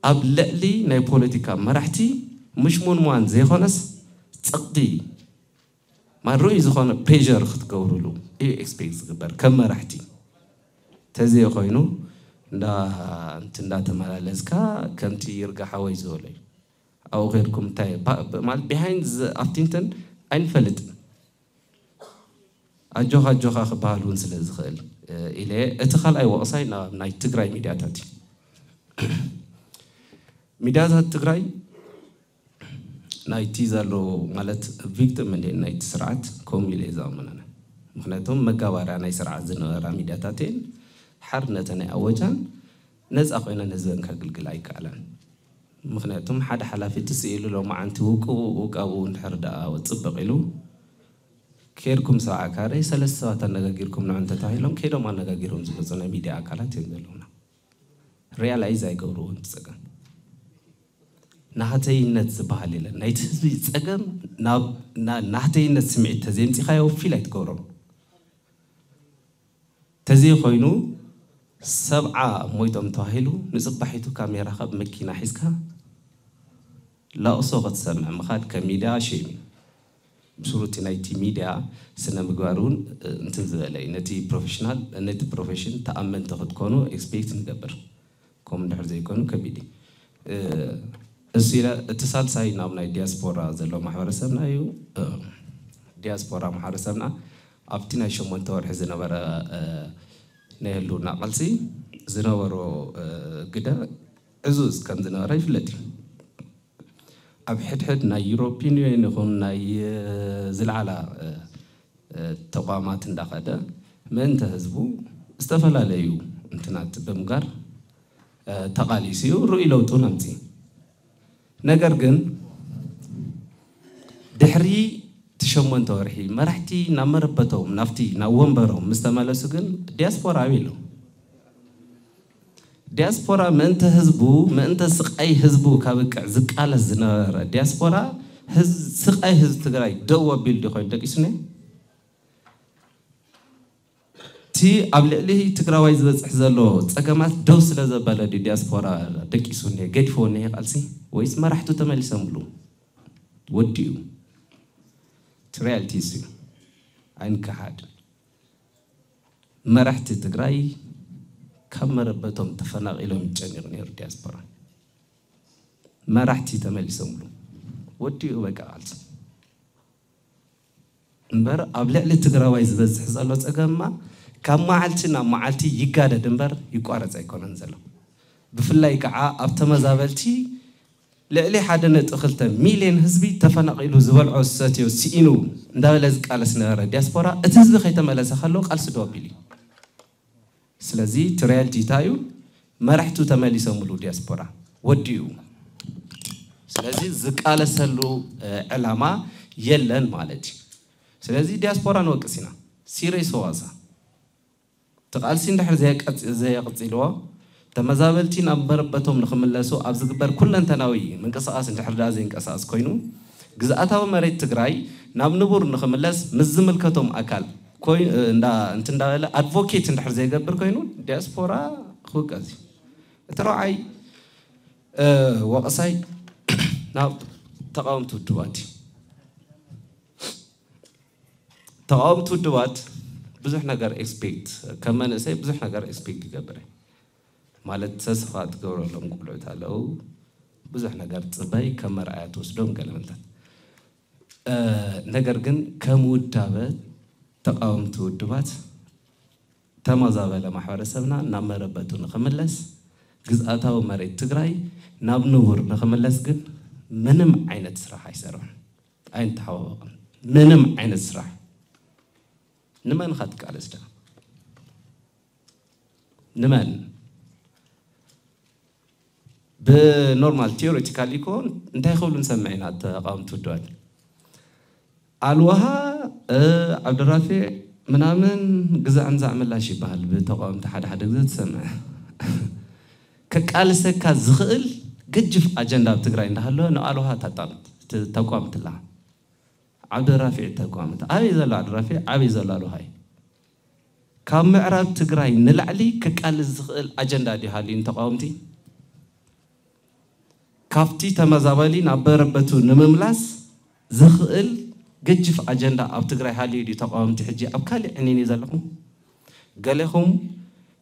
ኣብ ልዕሊ ናይ ፖለቲካ መራሕቲ ምሽሙንሟን ዘይኮነስ ፀቕጢ ማድሮይ ዝኾነ ፕሬር ክትገብሩሉ እዩ ኤክስፔክት ዝግበር ከም መራሕቲ። ተዘይኮይኑ እንዳ እንት እንዳተመላለስካ ከምቲ ይርጋ ሓወይ ዝበሎ እዩ። ኣብኡ ከድኩም እንታይ ማለት ቢሃይንድ ኣብቲንተን ኣይንፈልጥን። ኣጆኻ ኣጆኻ ክበሃል እውን ስለ ዝኽእል ኢለ እቲ ካልኣይ ወቕሳይ ናብ ናይ ትግራይ ሚድያታት እዩ። ሚድያታት ትግራይ ናይቲ ዘሎ ማለት ቪክቲም እንደ ናይቲ ስርዓት ከምኡ ኢለ እየ ዝኣምነነ። ምክንያቱም መጋባርያ ናይ ስርዓት ዝነበራ ሚድያታት እየን። ሓርነተን ኣይኣወጃን፣ ነፃ ኮይነን ህዝበን ከግልግል ኣይከኣለን። ምክንያቱም ሓደ ሓላፊ ትስኢሉ ሎማዓንቲ ውቅቡ ውቃቡ እንድሕር ደኣ ፅብቅ ኢሉ ከይድኩም ሰብዓ ካሬ ሰለስተ ሰባት ኣነጋጊርኩም ንዑ እንተተባሂሎም ከይዶም ኣነጋጊሮም ዝመፁ ናይ ሚድያ ኣካላት እዮም ዘለውና። ሪያላይዝ ኣይገብርዎን እቲ ፀገም። ናህተይነት ዝበሃል የለን። ናይቲ ህዝቢ ፀገም ናብ ናህተይነት ስምዒት ተዘይምፂኻዮ ፊል ኣይትገብሮም። ተዘይኮይኑ ሰብዓ ሞይቶም ተባሂሉ ንፅባሒቱ ካሜራኻ ብመኪና ሒዝካ ላቕሶ ክትሰምዕ ምኻድ ከም ሚድያ ሼም እዩ። ብስሩ እቲ ናይቲ ሚድያ ስነ ምግባር እውን እንትን ዝበለ እዩ። ነቲ ፕሮፌሽናል ነቲ ፕሮፌሽን ተኣመንቲ ክትኮኑ ኤክስፔክት ንገብር። ከምኡ እንድሕር ዘይኮኑ ከቢድ እዩ። እሱ ኢለ እቲ ሳልሳይ ናብ ናይ ዲያስፖራ ዘሎ ማሕበረሰብና እዩ። ዲያስፖራ ማሕበረሰብና ኣብቲ ናይ ሸሞንተ ወርሒ ዝነበረ ናይ ህልውና ቃልሲ ዝነበሮ ግደ ዕዙዝ ከም ዝነበረ ይፍለጥ እዩ። ኣብ ሕድሕድ ናይ ዩሮፒን ዩኒየን ይኹን ናይ ዝለዓላ ተቋማት እንዳኸደ ምእንተ ህዝቡ ዝተፈላለዩ እንትናት ብምጋር ተቓሊሱ እዩ። ርኡይ ለውጡ ነምፂ። ነገር ግን ድሕሪ እቲ ሸሞንተ ወርሒ መራሕቲ ናብ መረበቶም ናብቲ ናብ ወንበሮም ምስ ተመለሱ ግን ዲያስፖራ ኣበይ ኣሎ? ዲያስፖራ ምእንተ ህዝቡ ምእንተ ስቃይ ህዝቡ ካብቅዕ ዝቃለስ ዝነበረ ዲያስፖራ ስቃይ ህዝቢ ትግራይ ደው ኣቢሉ ዲ ኮይኑ ደቂሱ ነ እቲ ኣብ ልዕሊ ትግራዋይ ዝበፅሕ ዘሎ ፀገማት ደው ስለ ዘበለ ዲ ዲያስፖራ ደቂሱ ነ ገዲፎ ነ ቃልሲ ወይስ መራሕቱ ተመሊሶምሉ ወዲኡ? እቲ ሪያሊቲ እሱ እዩ። ኣይንከሓድ። መራሕቲ ትግራይ ካብ መረበቶም ተፈናቒሎም ይጨኒቑ ነይሩ ዲያስፖራ። መራሕቲ ተመሊሶምሉ ወዲኡ በቃ ቃልሲ። እምበር ኣብ ልዕሊ ትግራዋይ ዝበዝሕ ዘሎ ፀገምማ ካብ መዓልቲ ናብ መዓልቲ ይጋደድ እምበር ይቋረፅ ኣይኮነን ዘሎ። ብፍላይ ከዓ ኣብ ተመዛበልቲ ልዕሊ ሓደ ነጥቢ ክልተ ሚልዮን ህዝቢ ተፈናቒሉ ዝበልዖ ዝሰትዮ ስኢኑ እንዳበለ ዝቃለስ ነበረ ዲያስፖራ። እቲ ህዝቢ ከይተመለሰ ከሎ ቃልሲ ደው ኣቢሉ እዩ። ስለዚ እቲ ሪያሊቲ እንታይ እዩ? መራሕቱ ተመሊሶምሉ ዲያስፖራ ወዲኡ። ስለዚ ዝቃለሰሉ ዕላማ የለን ማለት እዩ። ስለዚ ዲያስፖራ ንወቅስ ኢና። ሲሪየስ ዋዛ እቲ ቃልሲ እንድሕር ዘየቀጽ- ዘየቕጺልዎ ተመዛበልቲ ናብ መረበቶም ንኽምለሱ ኣብ ዝግበር ኩለንተናዊ ምንቅስቓስ እንድሕር ደኣ ዘይንቀሳቐስ ኮይኑ ግዝኣታዊ መሬት ትግራይ ናብ ንቡር ንኽምለስ ምስ ዝምልከቶም ኣካል ኮይ- እንዳ- እንት እንዳበለ ኣድቮኬት እንድሕር ዘይገብር ኮይኑ ዲያስፖራ ክውቀስ እዩ። እቲ ረብዓይ ወቐሳይ ናብ ተቃወምቲ ውድባት እዩ። ተቃወምቲ ውድባት ብዙሕ ነገር ኤክስፔክት ከም መንእሰይ ብዙሕ ነገር ኤክስፔክት ይገብር እየ። ማለት ተስፋ ትገብረሎም ቆልዑት ኣለዉ። ብዙሕ ነገር ትፅበይ ከም መርኣያ ትወስዶም ገለ መልታት። ነገር ግን ከም ውዳበ ተቃወምቲ ውድባት ተመዛበለ ማሕበረሰብና ናብ መረበቱ ንክምለስ ግዝኣታዊ መሬት ትግራይ ናብ ንቡር ንክምለስ ግን ምንም ዓይነት ስራሕ ኣይሰርሑን። ኣይንተሓዋወቕን። ምንም ዓይነት ስራሕ። ንመን ኢኻ ትቃለስ ደኣ? ንመን? ብኖርማል ቲዮሬቲካሊ እኮ እንታይ ክብሉ ንሰምዕ ኢና? ተቃወምቲ ውድባት ኣልዋሃ፣ እ፣ ዓብደራፊዕ ምናምን ግዛዕ ምዛዕ ምላሽ ይበሃል። ብተቃወምቲ ሓደ ሓደ ግዜ ትሰምዕ። ከቃልሰካ ዝኽእል ገጅፍ ኣጀንዳ ኣብ ትግራይ እንዳሃለወ ንኣልዋሃ ታጣምት ተቋምት ኣላ። ዓብደራፊዕ ተቋምት ኣበይ ዘሎ? ዓብደራፊዕ ኣበይ ዘሎ? ኣልዋሃይ ካብ ምዕራብ ትግራይ ንላዕሊ ክቃልስ ዝኽእል ኣጀንዳ ድዩ ሃልዩ ንተቃወምቲ? ካብቲ ተመዛባሊ ናብ መረበቱ ንምምላስ ዝኽእል ገጅፍ ኣጀንዳ ኣብ ትግራይ ሃልዩ ድዩ? ተቃወምቲ ሕጂ ኣብ ካልእ ዕኒን እዩ ዘለኹም። ገሌኹም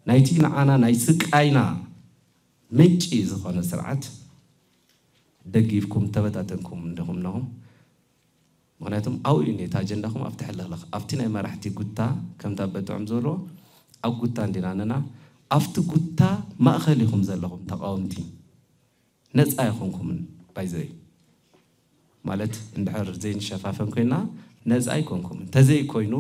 ናይቲ ንዓና ናይ ስቃይና ምንጪ ዝኾነ ስርዓት ደጊፍኩም ተበታተንኩም እንዲኹም ነኹም። ምኽንያቱም ኣብኡ እዩ ነቲ ኣጀንዳኹም ኣብቲ ሕልኽልኽ ኣብቲ ናይ መራሕቲ ጉታ ከምታ በጥዑም ዝበልዎ ኣብ ጉታ እንዲና ነና ኣብቲ ጉታ ማእኸል ኢኹም ዘለኹም ተቃወምቲ። ነፃ ኣይኮንኩምን ባይዘይ ማለት እንድሕር ዘይንሸፋፈን ኮይና ነፃ ኣይኮንኩምን። ተዘይኮይኑ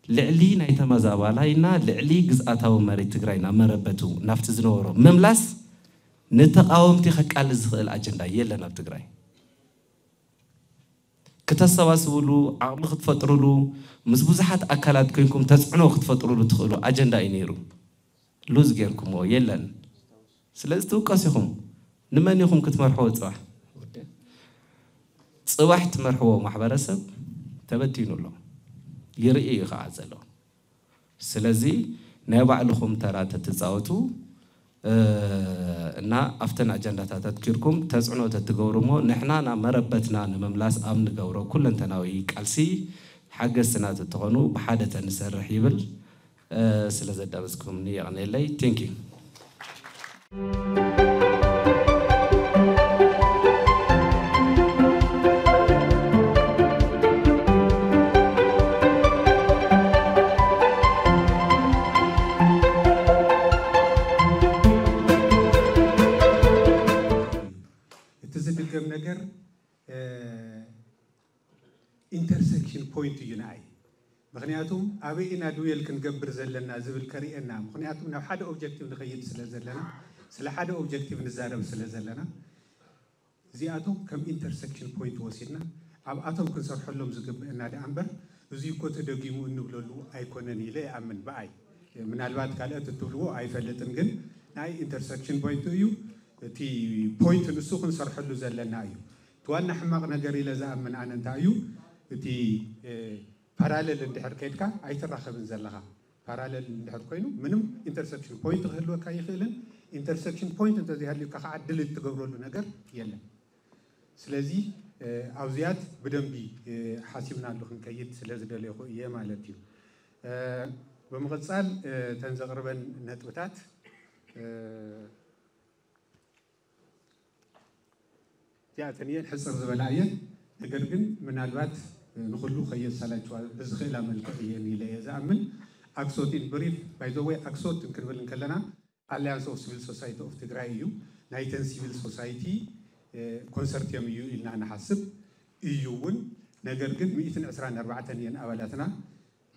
ልዕሊ ናይ ተመዛባላይና ልዕሊ ግዝኣታዊ መሬት ትግራይ ናብ መረበቱ ናብቲ ዝነበሮ ምምላስ ንተቃወምቲ ከቃልስ ዝኽእል ኣጀንዳ የለን ኣብ ትግራይ። ክተሰባስብሉ ዓቕሚ ክትፈጥርሉ ምስ ብዙሓት ኣካላት ኮይንኩም ተፅዕኖ ክትፈጥርሉ ትኽእሉ ኣጀንዳ እዩ ነይሩ። ሉዝ ጌርኩምዎ የለን። ስለዚ ትውቀሱ ኢኹም። ንመን ኢኹም ክትመርሕዎ ፅባሕ? ፅባሕ ትመርሕዎ ማሕበረሰብ ተበቲኑ ኣሎ። ይርኢ እዩ ከዓ ዘሎ። ስለዚ ናይ ባዕልኹም ተራ ተትፃወቱ፣ እ፣ እና ኣብተን ኣጀንዳታት ኣትኪርኩም ተፅዕኖ ተትገብሩ እሞ ንሕና ናብ መረበትና ንምምላስ ኣብ ንገብሮ ኩለንተናዊ ቃልሲ ሓገዝትና ተትኾኑ ብሓደ ተንሰርሕ ይብል። እ፣ ስለ ዘዳመፅኩምኒ የቐንየለይ። Thank you። እቲ ዝድገም ነገር ኢንተርሰክሽን ፖይንት እዩ ንኣይ። ምኽንያቱም ኣበይ ኢና ድዌል ክንገብር ዘለና ዝብል ከርእየና። ምኽንያቱም ናብ ሓደ ኦብጀክቲቭ ንኸይድ ስለ ዘለና፣ ስለ ሓደ ኦብጀክቲቭ ንዛረብ ስለ ዘለና፣ እዚኣቶም ከም ኢንተርሰክሽን ፖይንት ወሲድና ኣብኣቶም ክንሰርሐሎም ዝግብእና ደኣ እምበር፣ እዚ እኮ ተደጊሙ እንብለሉ ኣይኮነን ኢለ ይኣምን ብኣይ። ምናልባት ካልኦት እትብልዎ ኣይፈልጥን፣ ግን ናይ ኢንተርሰክሽን ፖይንት እዩ። እቲ ፖይንት ንሱ ክንሰርሐሉ ዘለና እዩ። እቲ ዋና ሕማቕ ነገር ኢለ ዝኣምን ኣነ እንታይ እዩ፣ እቲ ፓራለል እንድሕር ከይድካ ኣይትራኸብን ዘለኻ። ፓራለል እንድሕር ኮይኑ ምንም ኢንተርሰክሽን ፖይንት ክህልወካ ይኽእልን፣ ኢንተርሰክሽን ፖይንት እንተዘይሃልዩካ ከዓ ድልት ትገብረሉ ነገር የለን። ስለዚ ኣብዚኣት ብደንቢ ሓሲብናሉ ክንከይድ ስለ ዝደለኹ እየ ማለት እዩ። ብምቕፃል እተን ዘቕርበን ነጥብታት እዚኣተን እየን፣ ሕፅር ዝበላ እየን። ነገር ግን ምናልባት ንኹሉ ከየሳላችዋ ብዝኽእላ መልክዕ እየን ኢለ እየ ዝኣምን። ኣክሶት ኢን ብሪፍ፣ ባይ ዘ ወይ ኣክሶት እንክንብል እንከለና ኣላያንስ ኦፍ ሲቪል ሶሳይቲ ኦፍ ትግራይ እዩ። ናይተን ሲቪል ሶሳይቲ ኮንሰርቲየም እዩ ኢልና ንሓስብ እዩ እውን። ነገር ግን ሚእትን ዕስራን ኣርባዕተን እየን ኣባላትና።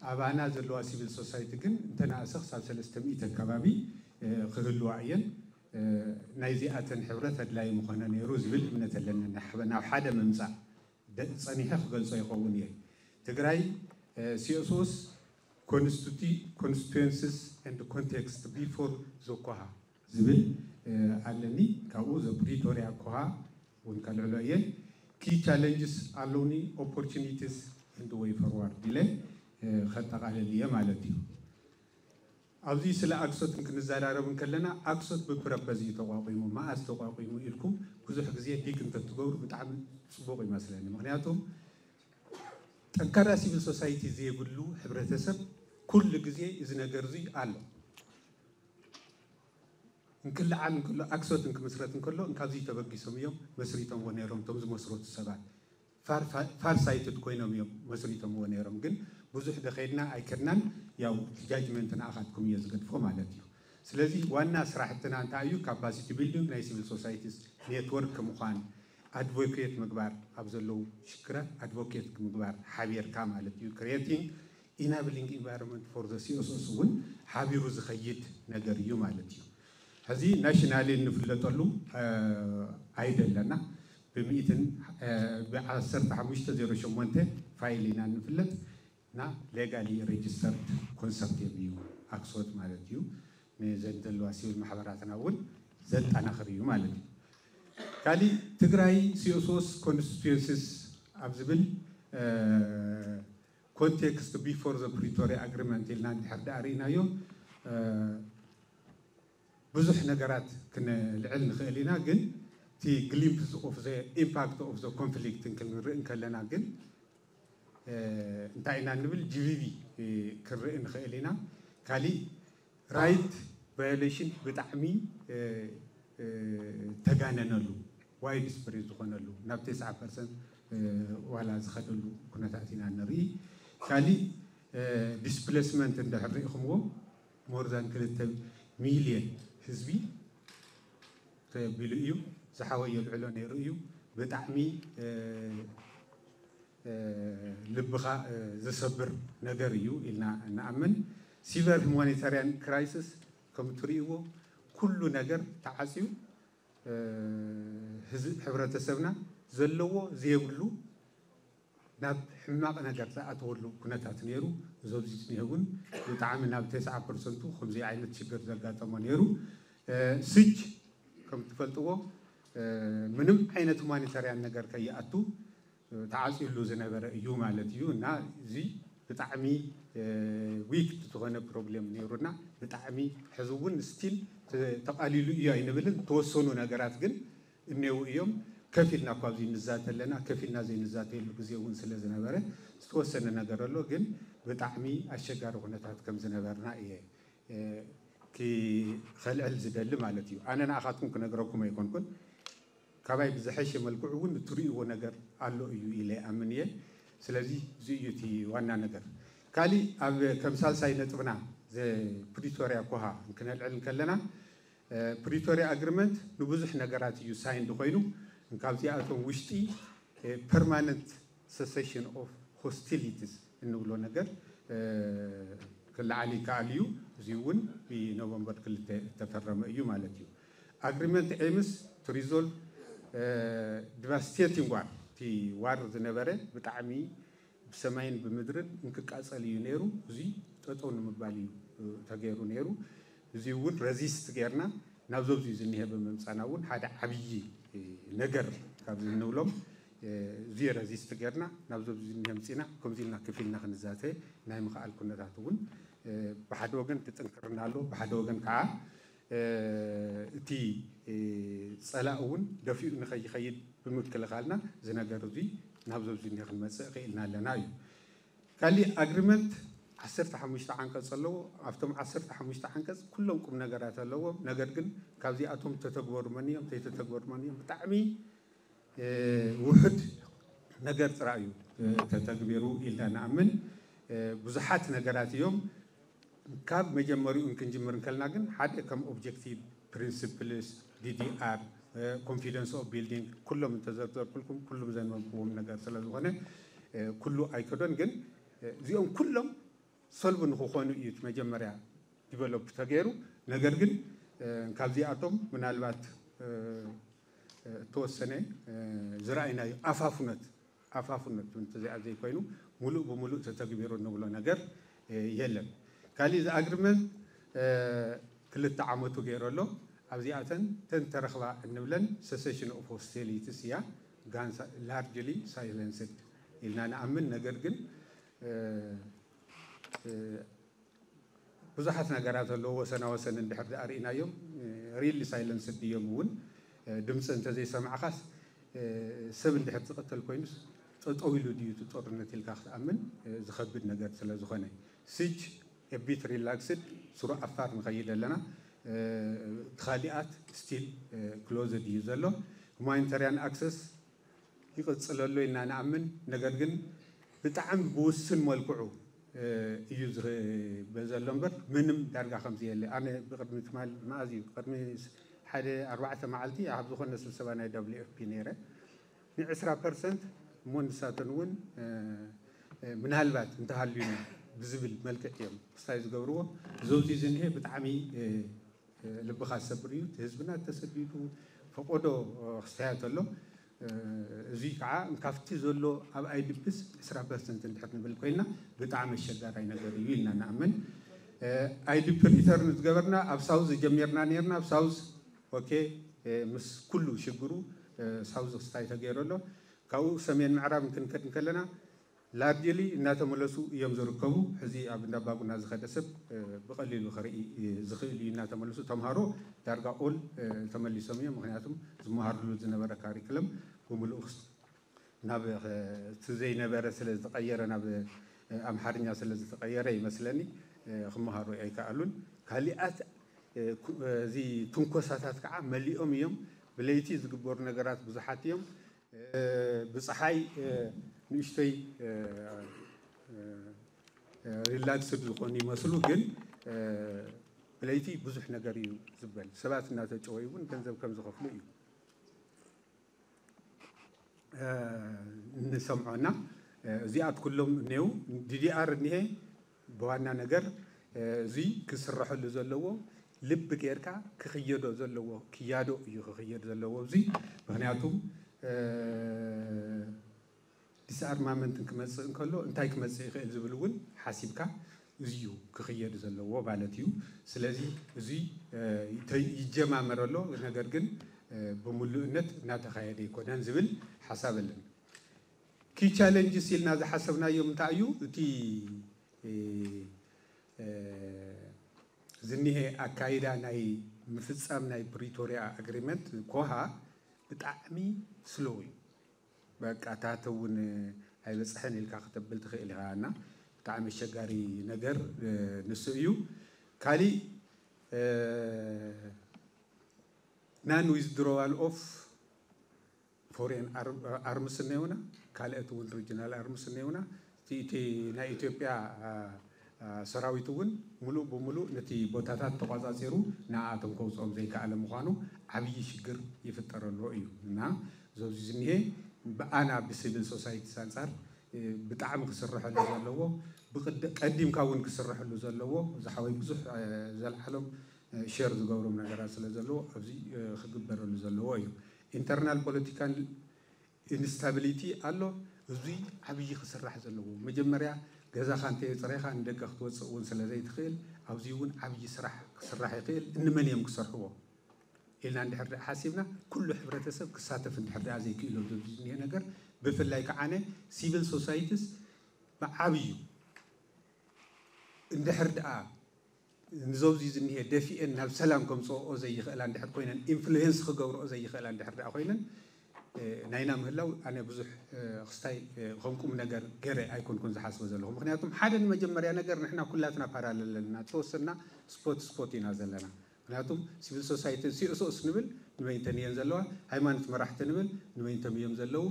ኣባና ዘለዋ ሲቪል ሶሳይቲ ግን እንተናእሰ ክሳብ ሰለስተ ሚእቲ ኣካባቢ ክህልዋ እየን። ናይዚኣተን ሕብረት ኣድላይ ምኾነ ነይሩ ዝብል እምነት ኣለኒ። ናብ ሓደ ምምፃእ ጸኒሐ ክገልጾ ይኸውን እየ። ትግራይ ሲኦሶስ ኮንስቲቱንስስ ኤንድ ኮንቴክስት ቢፎር ዘኮሃ ዝብል ኣለኒ። ካብኡ ዘ ፕሪቶሪያ ኮሃ እውን ከልዕሎ እየ። ኪ ቻለንጅስ ኣለውኒ፣ ኦፖርቹኒቲስ ኤንድ ወይ ፎርዋርድ ኢለ ከጠቓልል እየ ማለት እዩ። ኣብዚ ስለ ኣክሶት ክንዘራረብ እንከለና ኣክሶት ብፕረፐዝ እዩ ተቋቂሙ፣ መኣስ ተቋቂሙ ኢልኩም ብዙሕ ግዜ ዲግ እንተትገብሩ ብጣዕሚ ፅቡቕ ይመስለኒ። ምክንያቱም ጠንካራ ሲቪል ሶሳይቲ ዘይብሉ ሕብረተሰብ ኩሉ ግዜ እዚ ነገር እዚ ኣሎ። እንክልዓል እንከሎ ኣክሶት እንክምስረት እንከሎ እንካብዚ ተበጊሶም እዮም መስሪቶምዎ ነይሮም እቶም ዝመስረቱ ሰባት። ፋር ሳይትድ ኮይኖም እዮም መስሪቶምዎ ነይሮም። ግን ብዙሕ ደኸድና ኣይከድናን ያው ጃጅመንት ንኣኻትኩም እየ ዝገድፎ ማለት እዩ። ስለዚ ዋና ስራሕትና እንታይ እዩ? ካፓሲቲ ቢልዲንግ ናይ ሲቪል ሶሳይቲስ ኔትወርክ ምዃን advocate ምግባር ኣብ ዘለዉ ሽግራት advocate ምግባር ሓቢርካ ማለት እዩ። Creating enabling environment for the C S Os እውን ሓቢሩ ዝኸይድ ነገር እዩ ማለት እዩ። ሕዚ nationally እንፍለጠሉ ኣይደለና ብሚእትን ብዓሰርተ ሓሙሽተ ዜሮ ሸሞንተ file ኢና እንፍለጥ እና legally registered consortium እዩ ኣክሶት ማለት እዩ። ንዘን ዘለዋ ሲቪል ማሕበራትና እውን ዘጠናኽር እዩ ማለት እዩ። ካሊእ ትግራይ C S Os constituencies ኣብ ዝብል context before the Pretoria Agreement ኢልና እንድሕር ደኣ ርኢናዮ ብዙሕ ነገራት ክንልዕል ንኽእል ኢና። ግን እቲ glimpse of the impact of the conflict ክንርኢ እንከለና ግን እንታይ ኢና ንብል? G B V ክንርኢ ንኽእል ኢና። ካሊእ right violation ብጣዕሚ ተጋነነሉ wide spread ዝኾነሉ ናብ ተስዓ percent ዋላ ዝኸደሉ ኩነታት ኢና ንርኢ። ካሊእ displacement እንድሕር ርኢኹምዎ more than ክልተ ሚልዮን ህዝቢ ተቢሉ እዩ። ዝሓወ የልዕሎ ነይሩ እዩ። ብጣዕሚ ልብኻ ዘሰብር ነገር እዩ ኢልና ንኣምን። Severe humanitarian crisis ከም እትርእይዎ ኩሉ ነገር ተዓፅዩ ሕብረተሰብና ዘለዎ ዘየብሉ ናብ ሕማቕ ነገር ዝኣተወሉ ኩነታት ነይሩ። እዚ ኣብዚ ዝኒሀ እውን ብጣዕሚ ናብ ተስዓ ፐርሰንቱ ከምዚ ዓይነት ሽግር ዘጋጠሞ ነይሩ። ስጅ ከም ትፈልጥዎ ምንም ዓይነት ሁማኒታርያን ነገር ከይኣቱ ተዓፅዩሉ ዝነበረ እዩ ማለት እዩ። እና እዚ ብጣዕሚ weak ዝኾነ problem ነይሩና። ብጣዕሚ ሕዚ እውን still ተቓሊሉ እዩ ኣይንብልን። ተወሰኑ ነገራት ግን እኔው እዮም። ከፊልና እኳ ኣብዚ ንዛተ ኣለና፣ ከፊልና ዘይንዛተየሉ ግዜ እውን ስለ ዝነበረ ዝተወሰነ ነገር ኣሎ። ግን ብጣዕሚ ኣሸጋሪ ኩነታት ከም ዝነበርና እየ ከልዕል ዝደሊ ማለት እዩ። ኣነ ንኣኻትኩም ክነግረኩም ኣይኮንኩን፣ ካባይ ብዝሐሸ መልክዑ እውን እትርእይዎ ነገር ኣሎ እዩ ኢለ ኣምን እየ። ስለዚ እዚ እዩ እቲ ዋና ነገር። ካሊእ ኣብ ከም ሳልሳይ ነጥብና ፕሪቶርያ ኮሃ ክነልዕል እንከለና ፕሪቶርያ ኣግሪመንት ንብዙሕ ነገራት እዩ ሳይንድ ኮይኑ፣ ካብዚኣቶም ውሽጢ permanent cessation of hostilities እንብሎ ነገር ክለዓል ይከኣል እዩ። እዚ እውን ብኖቨምበር ክልተ እተፈረመ እዩ ማለት እዩ። Agreement aims to resolve devastating war፣ እቲ ዋር ዝነበረ ብጣዕሚ ብሰማይን ብምድርን እንክቃፀል እዩ ነይሩ። እዚ ጠጠው ንምባል እዩ ተገይሩ ነይሩ። እዚ እውን ረዚስት ጌርና ናብዚ ኣብዚ ዝኒሀ ብምምፃና እውን ሓደ ዓብዪ ነገር ካብዚ እንብሎም እዚ ረዚስት ጌርና ናብዚ ኣብዚ ዝኒሀ ምፂና ከምዚ ኢልና ክፊልና ክንዛተ ናይ ምኽኣል ኩነታት እውን ብሓደ ወገን ትጥንክርና ኣሎ፣ ብሓደ ወገን ከዓ እቲ ፀላእ እውን ደፊኡ ንኸይኸይድ ብምክልኻልና እዚ ነገር እዚ ናብዚ ኣብዚ እኒሀ ክንመፅእ ክኢልና ኣለና እዩ። ካሊእ ኣግሪመንት ዓሰርተ ሓሙሽተ ዓንቀፅ ኣለዎ። ኣብቶም ዓሰርተ ሓሙሽተ ዓንቀፅ ኩሎም ቁም ነገራት ኣለዎም። ነገር ግን ካብዚኣቶም ተተግበሩ መን እዮም ተይተተግበሩ መን እዮም ብጣዕሚ ውሑድ ነገር ጥራይ እዩ ተተግቢሩ ኢልና ንኣምን። ብዙሓት ነገራት እዮም። ካብ መጀመሪኡ ክንጅምር እንከልና ግን ሓደ ከም objective principles፣ D D R፣ confidence of building ኩሎም እንተዘርዘርኩልኩም ኩሉም ዘንበብክዎም ነገር ስለ ዝኾነ ኩሉ ኣይከዶን። ግን እዚኦም ኩሎም ሶልቭ ንክኾኑ እዩ መጀመርያ ዲቨሎፕ ተገይሩ። ነገር ግን ካብዚኣቶም ምናልባት እተወሰነ ዝረኣይናዮ ኣፋፍኖት ኣፋፍኖት እንተዚኣ ዘይኮይኑ ሙሉእ ብሙሉእ ተተግቢሩ እንብሎ ነገር የለን። ካሊእ እዚ ኣግሪመንት ክልተ ዓመቱ ገይሩ ኣሎ። ኣብዚኣተን ተን ተረኽባ እንብለን cessation of hostilities እያ። ጋንሳ largely silenced ኢልና ንኣምን። ነገር ግን ብዙሓት ነገራት ኣለዉ። ወሰና ወሰን እንድሕር ደኣ ርኢናዮም really silenced እዮም እውን ድምፂ እንተዘይሰማዕኻስ ሰብ እንድሕር ዝቕተል ኮይኑስ ጠጠው ኢሉ ድዩ እቲ ጦርነት ኢልካ ክትኣምን ዝኸብድ ነገር ስለ ዝኾነ siege a bit relaxed ሱሩ ዓፋር ንኸይድ ኣለና። እቲ ካሊኣት still closed እዩ ዘሎ። Humanitarian access ይቕፅለሉ ኢልና ንኣምን። ነገር ግን ብጣዕሚ ብውስን መልክዑ እዩ ዝኽበ ዘሎ እምበር ምንም ዳርጋ ከምዚ የለ። ኣነ ብቕድሚ ትማል መኣዝ እዩ ቅድሚ ሓደ ኣርባዕተ መዓልቲ ኣብ ዝኾነ ስብሰባ ናይ W F P ነይረ። ንዕስራ ፐርሰንት እሞ ንሳተን እውን ምናልባት እንተሃልዩና ብዝብል መልክዕ እዮም ክስታይ ዝገብርዎ። እዞምዚ ዝኒሀ ብጣዕሚ ልብኻ ዝሰብር እዩ። ህዝብና ተሰዲዱ ፈቆዶ ክስታያ ተሎ፣ እዚ ከዓ እንካፍቲ ዘሎ ኣብ ኣይድፕስ ዕስራ ፐርሰንት እንድሕር ንብል ኮይና ብጣዕሚ ኣሸጋራይ ነገር እዩ ኢልና ንኣምን። ኣይድፕ ሪተርን ዝገበርና ኣብ ሳውዝ ጀሚርና ነርና። ኣብ ሳውዝ ኦኬ፣ ምስ ኩሉ ሽግሩ ሳውዝ ክስታይ ተገይሩ ኣሎ። ካብኡ ሰሜን ምዕራብ ክንከድ እንከለና ላርጅሊ እናተመለሱ እዮም ዝርከቡ። ሕዚ ኣብ እንዳባጉና ዝኸደ ሰብ ብቐሊሉ ክርኢ ዝኽእል እዩ። እናተመለሱ ተምሃሮ ዳርጋ ኦል ተመሊሶም እዮም። ምክንያቱም ዝመሃርሉ ዝነበረ ካሪክለም ብምሉእ ናብ እቲ ዘይነበረ ስለ ዝተቐየረ፣ ናብ ኣምሓርኛ ስለ ዝተቐየረ ይመስለኒ ክመሃሩ ኣይከኣሉን። ካሊኣት እዚ ትንኮሳታት ከዓ መሊኦም እዮም። ብለይቲ ዝግበሩ ነገራት ብዙሓት እዮም። ብፀሓይ ንእሽተይ ሪላክስድ ዝኾኑ ይመስሉ፣ ግን ብለይቲ ብዙሕ ነገር እዩ ዝበል። ሰባት እናተጨወዩ እውን ገንዘብ ከም ዝኸፍሉ እዩ እንሰምዖና። እዚኣት ኩሎም እኔው። ዲዲኣር እኒሄ ብዋና ነገር እዚ ክስረሐሉ ዘለዎ ልቢ ጌርካ ክኽየዶ ዘለዎ ክያዶ እዩ ክኽየድ ዘለዎ እዚ። ምክንያቱም ዲስኣርማመንትን ክመፅእ እንከሎ እንታይ ክመፅእ ይኽእል ዝብል እውን ሓሲብካ እዚዩ ክኽየድ ዘለዎ ማለት እዩ። ስለዚ እዚ ይጀማመር ኣሎ፣ ነገር ግን ብምሉእነት እናተኻየደ ኣይኮነን ዝብል ሓሳብ ኣለን። ኪ ቻለንጅስ ኢልና ዝሓሰብናዮም እንታይ እዩ? እቲ ዝኒሄ ኣካይዳ ናይ ምፍፃም ናይ ፕሪቶሪያ ኣግሪመንት ኮሃ ብጣዕሚ ስሎው እዩ። በቃ ታተ እውን ኣይበፅሐን ኢልካ ክተብል ትኽእል ኢኻ እና ብጣዕሚ ኣሸጋሪ ነገር ንሱ እዩ። ካሊእ non withdrawal of foreign arms እነየውና፣ ካልኦት እውን regional arms እነየውና። እቲ ናይ ኢትዮጵያ ሰራዊት እውን ሙሉእ ብሙሉእ ነቲ ቦታታት ተቋፃፂሩ ንኣቶም ከውፅኦም ዘይከኣለ ምዃኑ ዓብዪ ሽግር ይፍጠረሉ እዩ እና ዞዚ ዝኒሄ ብኣና ብሲቪል ሶሳይቲስ ኣንፃር ብጣዕሚ ክስርሐሉ ዘለዎ፣ ቀዲምካ እውን ክስርሐሉ ዘለዎ፣ ዝሓወይ ብዙሕ ዘልዓሎም ሸር ዝገብሮም ነገራት ስለ ዘለዎ ኣብዚ ክግበረሉ ዘለዎ እዩ። ኢንተርናል ፖለቲካል ኢንስታቢሊቲ ኣሎ። እዚ ዓብዪ ክስራሕ ዘለዎ፣ መጀመርያ ገዛኻ እንተየፅሬኻ ንደገ ክትወፅእ እውን ስለ ዘይትኽእል ኣብዚ እውን ዓብዪ ስራሕ ክስራሕ ይኽእል። እንመን እዮም ክሰርሕዎ ኢልና እንድሕር ደኣ ሓሲብና ኩሉ ሕብረተሰብ ክሳተፍ እንድሕር ደኣ ዘይክእሎ ዝኒሄ ነገር ብፍላይ ከዓነ ሲቪል ሶሳይቲስ ብዓብዩ እንድሕር ደኣ ንዞብዚ ዝኒሄ ደፊኤን ናብ ሰላም ከምፅኦኦ ዘይኽእላ እንድሕር ኮይነን ኢንፍሉዌንስ ክገብርኦ ዘይኽእላ እንድሕር ደኣ ኮይነን ናይና ምህላው ኣነ ብዙሕ ክስታይ ከም ቁም ነገር ገረ ኣይኮንኩን ዝሓስበ ዘለኹ። ምክንያቱም ሓደ ንመጀመርያ ነገር ንሕና ኩላትና ፓራለል ኣለና፣ ተወሰና ስፖት ስፖት ኢና ዘለና። ምክንያቱም ሲቪል ሶሳይቲ ሲኦሶስ ንብል ንበይንተን እየን ዘለዋ፣ ሃይማኖት መራሕቲ ንብል ንበይንቶም እዮም ዘለዉ፣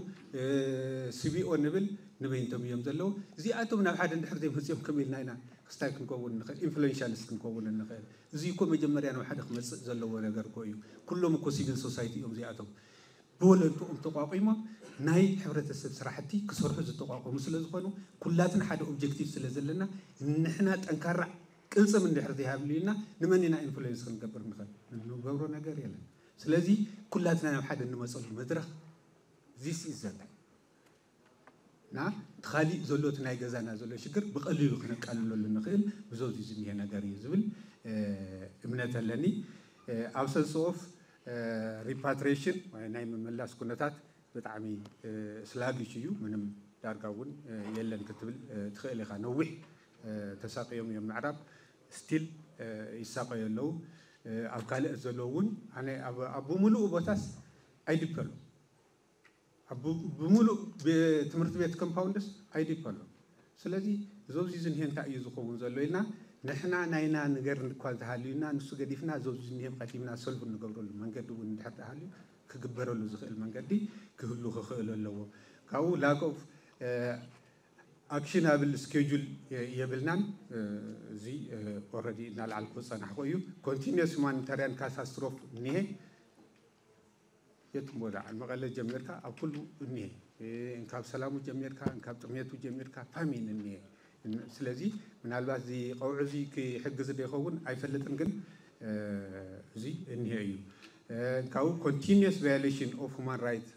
ሲቢኦ ንብል ንበይንቶም እዮም ዘለዉ። እዚኣቶም ናብ ሓደ እንድሕር ዘይመፅኦም ከመይ ኢልና ኢና ክስታይ ክንከውን ንኽእል፣ ኢንፍሉዌንሻልስ ክንከውን ንኽእል? እዚ እኮ መጀመርያ ናብ ሓደ ክመፅእ ዘለዎ ነገር እኮ እዩ። ኩሎም እኮ ሲቪል ሶሳይቲ እዮም እዚኣቶም። ብወለንትኦም ተቋቂሞም ናይ ሕብረተሰብ ስራሕቲ ክሰርሑ ዝተቋቆሙ ስለ ዝኾኑ ኩላትን ሓደ ኦብጀክቲቭ ስለ ዘለና ንሕና ጠንካራ ቅልፅም እንድሕር ዘይሃብልዩና ንመን ኢና ኢንፍሉዌንስ ክንገብር ንኽእል? እንገብሮ ነገር የለን። ስለዚ ኩላትና ናብ ሓደ እንመፀሉ መድረኽ ዚስ ኢዝ ዘ ታይም እና እቲ ካሊእ ዘሎ እቲ ናይ ገዛና ዘሎ ሽግር ብቐሊሉ ክነቃልለሉ ንኽእል ብዞዚ ዝኒሄ ነገር እዩ ዝብል እምነት ኣለኒ። ኣብ ሰንስ ኦፍ ሪፓትሪሽን ናይ ምምላስ ኩነታት ብጣዕሚ ስላግሽ እዩ። ምንም ዳርጋ እውን የለን ክትብል ትኽእል ኢኻ። ነዊሕ ተሳቀዮም እዮም። ምዕራብ ስቲል ይሳቀዩ ኣለዉ። ኣብ ካልኦት ዘለዉ እውን ኣነ ኣብ ብምሉኡ ቦታስ ኣይድፐሉ ብምሉእ ትምህርቲ ቤት ኮምፓውንድስ ኣይድፐሉ። ስለዚ ዞብዚ ዝንሄ እንታይ እዩ ዝኸውን ዘሎ ኢልና ንሕና ናይና ነገር እኳ እንተሃልዩና ንሱ ገዲፍና ዞብዚ ዝንሄ ቀዲምና ሰልፉ እንገብረሉ መንገዲ እውን እንድሕር ተሃልዩ ክግበረሉ ዝኽእል መንገዲ ክህሉ ክኽእል ኣለዎ። ካብኡ ላክ ኦፍ ኣክሽናብል ስኬጁል የብልናን። እዚ ኦረዲ እናልዓልኩ ዝፀናሕኩ እዩ። ኮንቲኒስ ሁማኒታሪያን ካታስትሮፍ እኒሄ። የትም ቦታ መቐለ ጀሚርካ ኣብ ኩሉ እኒሄ። እንካብ ሰላሙ ጀሚርካ፣ እንካብ ጥሜቱ ጀሚርካ ፋሚን እኒሄ። ስለዚ ምናልባት እዚ ቀውዒ እዚ ክሕግዝ ዶ ይኸውን ኣይፈልጥን፣ ግን እዚ እኒሄ እዩ። ካብኡ continuous violation of human right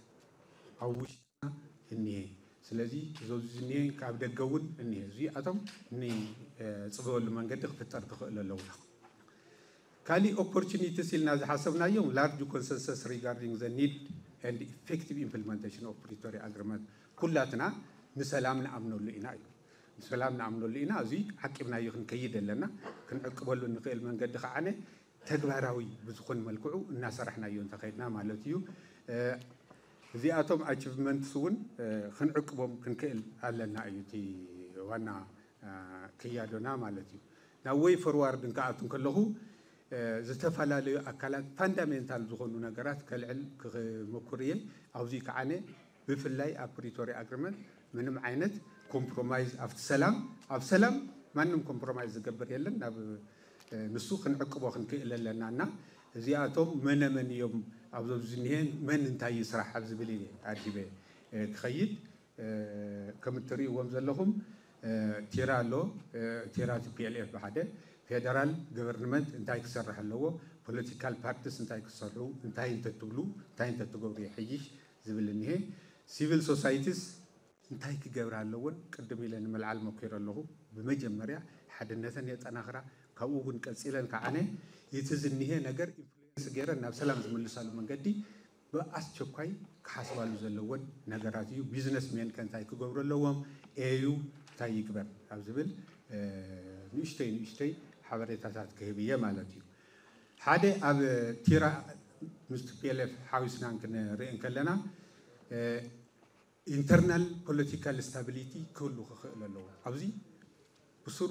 ኣብ ውሽጥና እኒሄ። ስለዚ እዚ እኒሄ ካብ ደገ እውን እኒሄ። እዚኣቶም ንፅበበሉ መንገዲ ክፍጠር ክኽእል ኣለዎ። ካሊእ ኦፖርቹኒቲስ ኢልና ዝሓሰብናዮም large consensus regarding the need and effective implementation of Pretoria Agreement። ኩላትና ንሰላም ንኣምነሉ ኢና እዩ። ንሰላም ንኣምነሉ ኢና። እዚ ዓቂብናዮ ክንከይድ ኣለና። ክንዕቅበሉ እንኽእል መንገዲ ከዓነ ተግባራዊ ብዝኾን መልክዑ እናሰራሕናዮ እንተኸይድና ማለት እዩ። እዚኣቶም ኣቺቭመንትስ እውን ክንዕቅቦም ክንክእል ኣለና እዩ እቲ ዋና ክያዶና ማለት እዩ። ናብ ወይ ፎርዋርድ እንከኣቱ እንከለኹ ዝተፈላለዩ ኣካላት ፋንዳሜንታል ዝኾኑ ነገራት ከልዕል ክመኩር እየ። ኣብዚ ከዓነ ብፍላይ ኣብ ፕሪቶሪያ ኣግሪመንት ምንም ዓይነት ኮምፕሮማይዝ ኣብቲ ሰላም ኣብ ሰላም ማንም ኮምፕሮማይዝ ዝገብር የለን። ናብ ንሱ ክንዕቅቦ ክንክእል ኣለና እና እዚኣቶም መነ መን እዮም ኣብዚ ዝኒሄ መን እንታይ ይስራሕ ኣብ ዝብል እየ ኣድሂበ ክኸይድ። ከም እትርእይዎም ዘለኹም ቲራ ኣሎ። ቲራ ቲ ፒ ኤል ኤፍ ብሓደ ፌደራል ገቨርንመንት እንታይ ክሰርሕ ኣለዎ፣ ፖለቲካል ፓርቲስ እንታይ ክሰርሑ፣ እንታይ እንተትብሉ እንታይ እንተትገብሩ ይሕይሽ ዝብል እኒሄ። ሲቪል ሶሳይቲስ እንታይ ክገብራ ኣለዎን ቅድም ኢለ ንምልዓል መኪረ ኣለኹ። ብመጀመርያ ሓድነተን የጠናኽራ፣ ካብኡ እውን ቀፂለን ከዓነ እቲ ዝኒሄ ነገር ኢንፍሉዌንስ ገይረን ናብ ሰላም ዝምልሳሉ መንገዲ ብኣስቸኳይ ክሓስባሉ ዘለዎን ነገራት እዩ። ቢዝነስ ሜን ከ እንታይ ክገብሩ ኣለዎም? ኤዩ እንታይ ይግበር ኣብ ዝብል ንእሽተይ ንእሽተይ ሓበሬታታት ክህብ እየ ማለት እዩ። ሓደ ኣብ ቲራ ምስ ቲ ፒ ኤል ኤፍ ሓዊስና ክንርኢ እንከለና ኢንተርናል ፖለቲካል ስታቢሊቲ ክህሉ ክኽእል ኣለዎ። ኣብዚ ብስሩ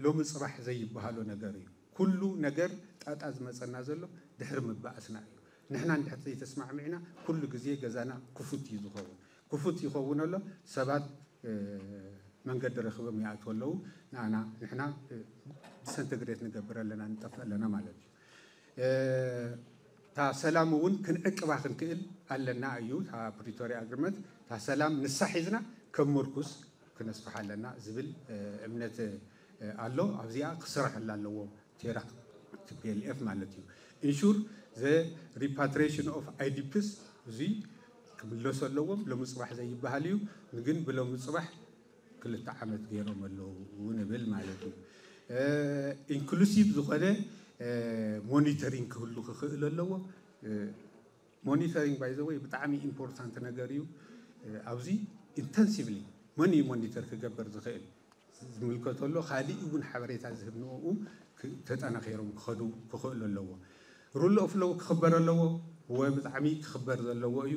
ሎሚ ፅባሕ ዘይበሃሎ ነገር እዩ። ኩሉ ነገር ጣጣ ዝመፀና ዘሎ ድሕሪ ምባእስና እዩ። ንሕና እንድሕር ዘይተስማዕሚዕና ኩሉ ግዜ ገዛና ክፉት እዩ ዝኸውን። ክፉት ይኸውን ኣሎ። ሰባት መንገዲ ረኽቦም ይኣትዉ ኣለዉ። ንኣና ንሕና ዲሰንተግሬት ንገብር ኣለና፣ ንጠፍእ ኣለና ማለት እዩ። እታ ሰላም እውን ክንዕቅባ ክንክእል ኣለና እዩ። እታ ፕሪቶሪያ ኣግሪመንት እታ ሰላም ንሳ ሒዝና ከም ምርኩስ ክነስፍሓ ኣለና ዝብል እምነት ኣሎ። ኣብዚኣ ክስራሐላ ኣለዎ። ቴራ ቲ ፒ ኤል ኤፍ ማለት እዩ። ኢንሹር ዘ ሪፓትሪሽን ኦፍ ኣይ ዲ ፒስ እዙይ ክምለሱ ኣለዎም። ሎሚ ፅባሕ ዘይበሃል እዩ፣ ግን ብሎሚ ፅባሕ ክልተ ዓመት ገይሮም ኣለዉ ንብል ማለት እዩ። ኢንክሉሲቭ ዝኾነ ሞኒተሪንግ ክህሉ ክኽእል ኣለዎ። ሞኒተሪንግ ባይ ዘ ወይ ብጣዕሚ ኢምፖርታንት ነገር እዩ። ኣብዚ ኢንተንሲቭሊ መን እዩ ሞኒተር ክገብር ዝኽእል ዝምልከቶ ኣሎ። ካሊእ እውን ሓበሬታ ዝህብ ንኡ ተጠናኺሮም ክኸዱ ክኽእሉ ኣለዎ። ሩል ኦፍ ሎው ክኽበር ኣለዎ። እወ ብጣዕሚ ክኽበር ዘለዎ እዩ።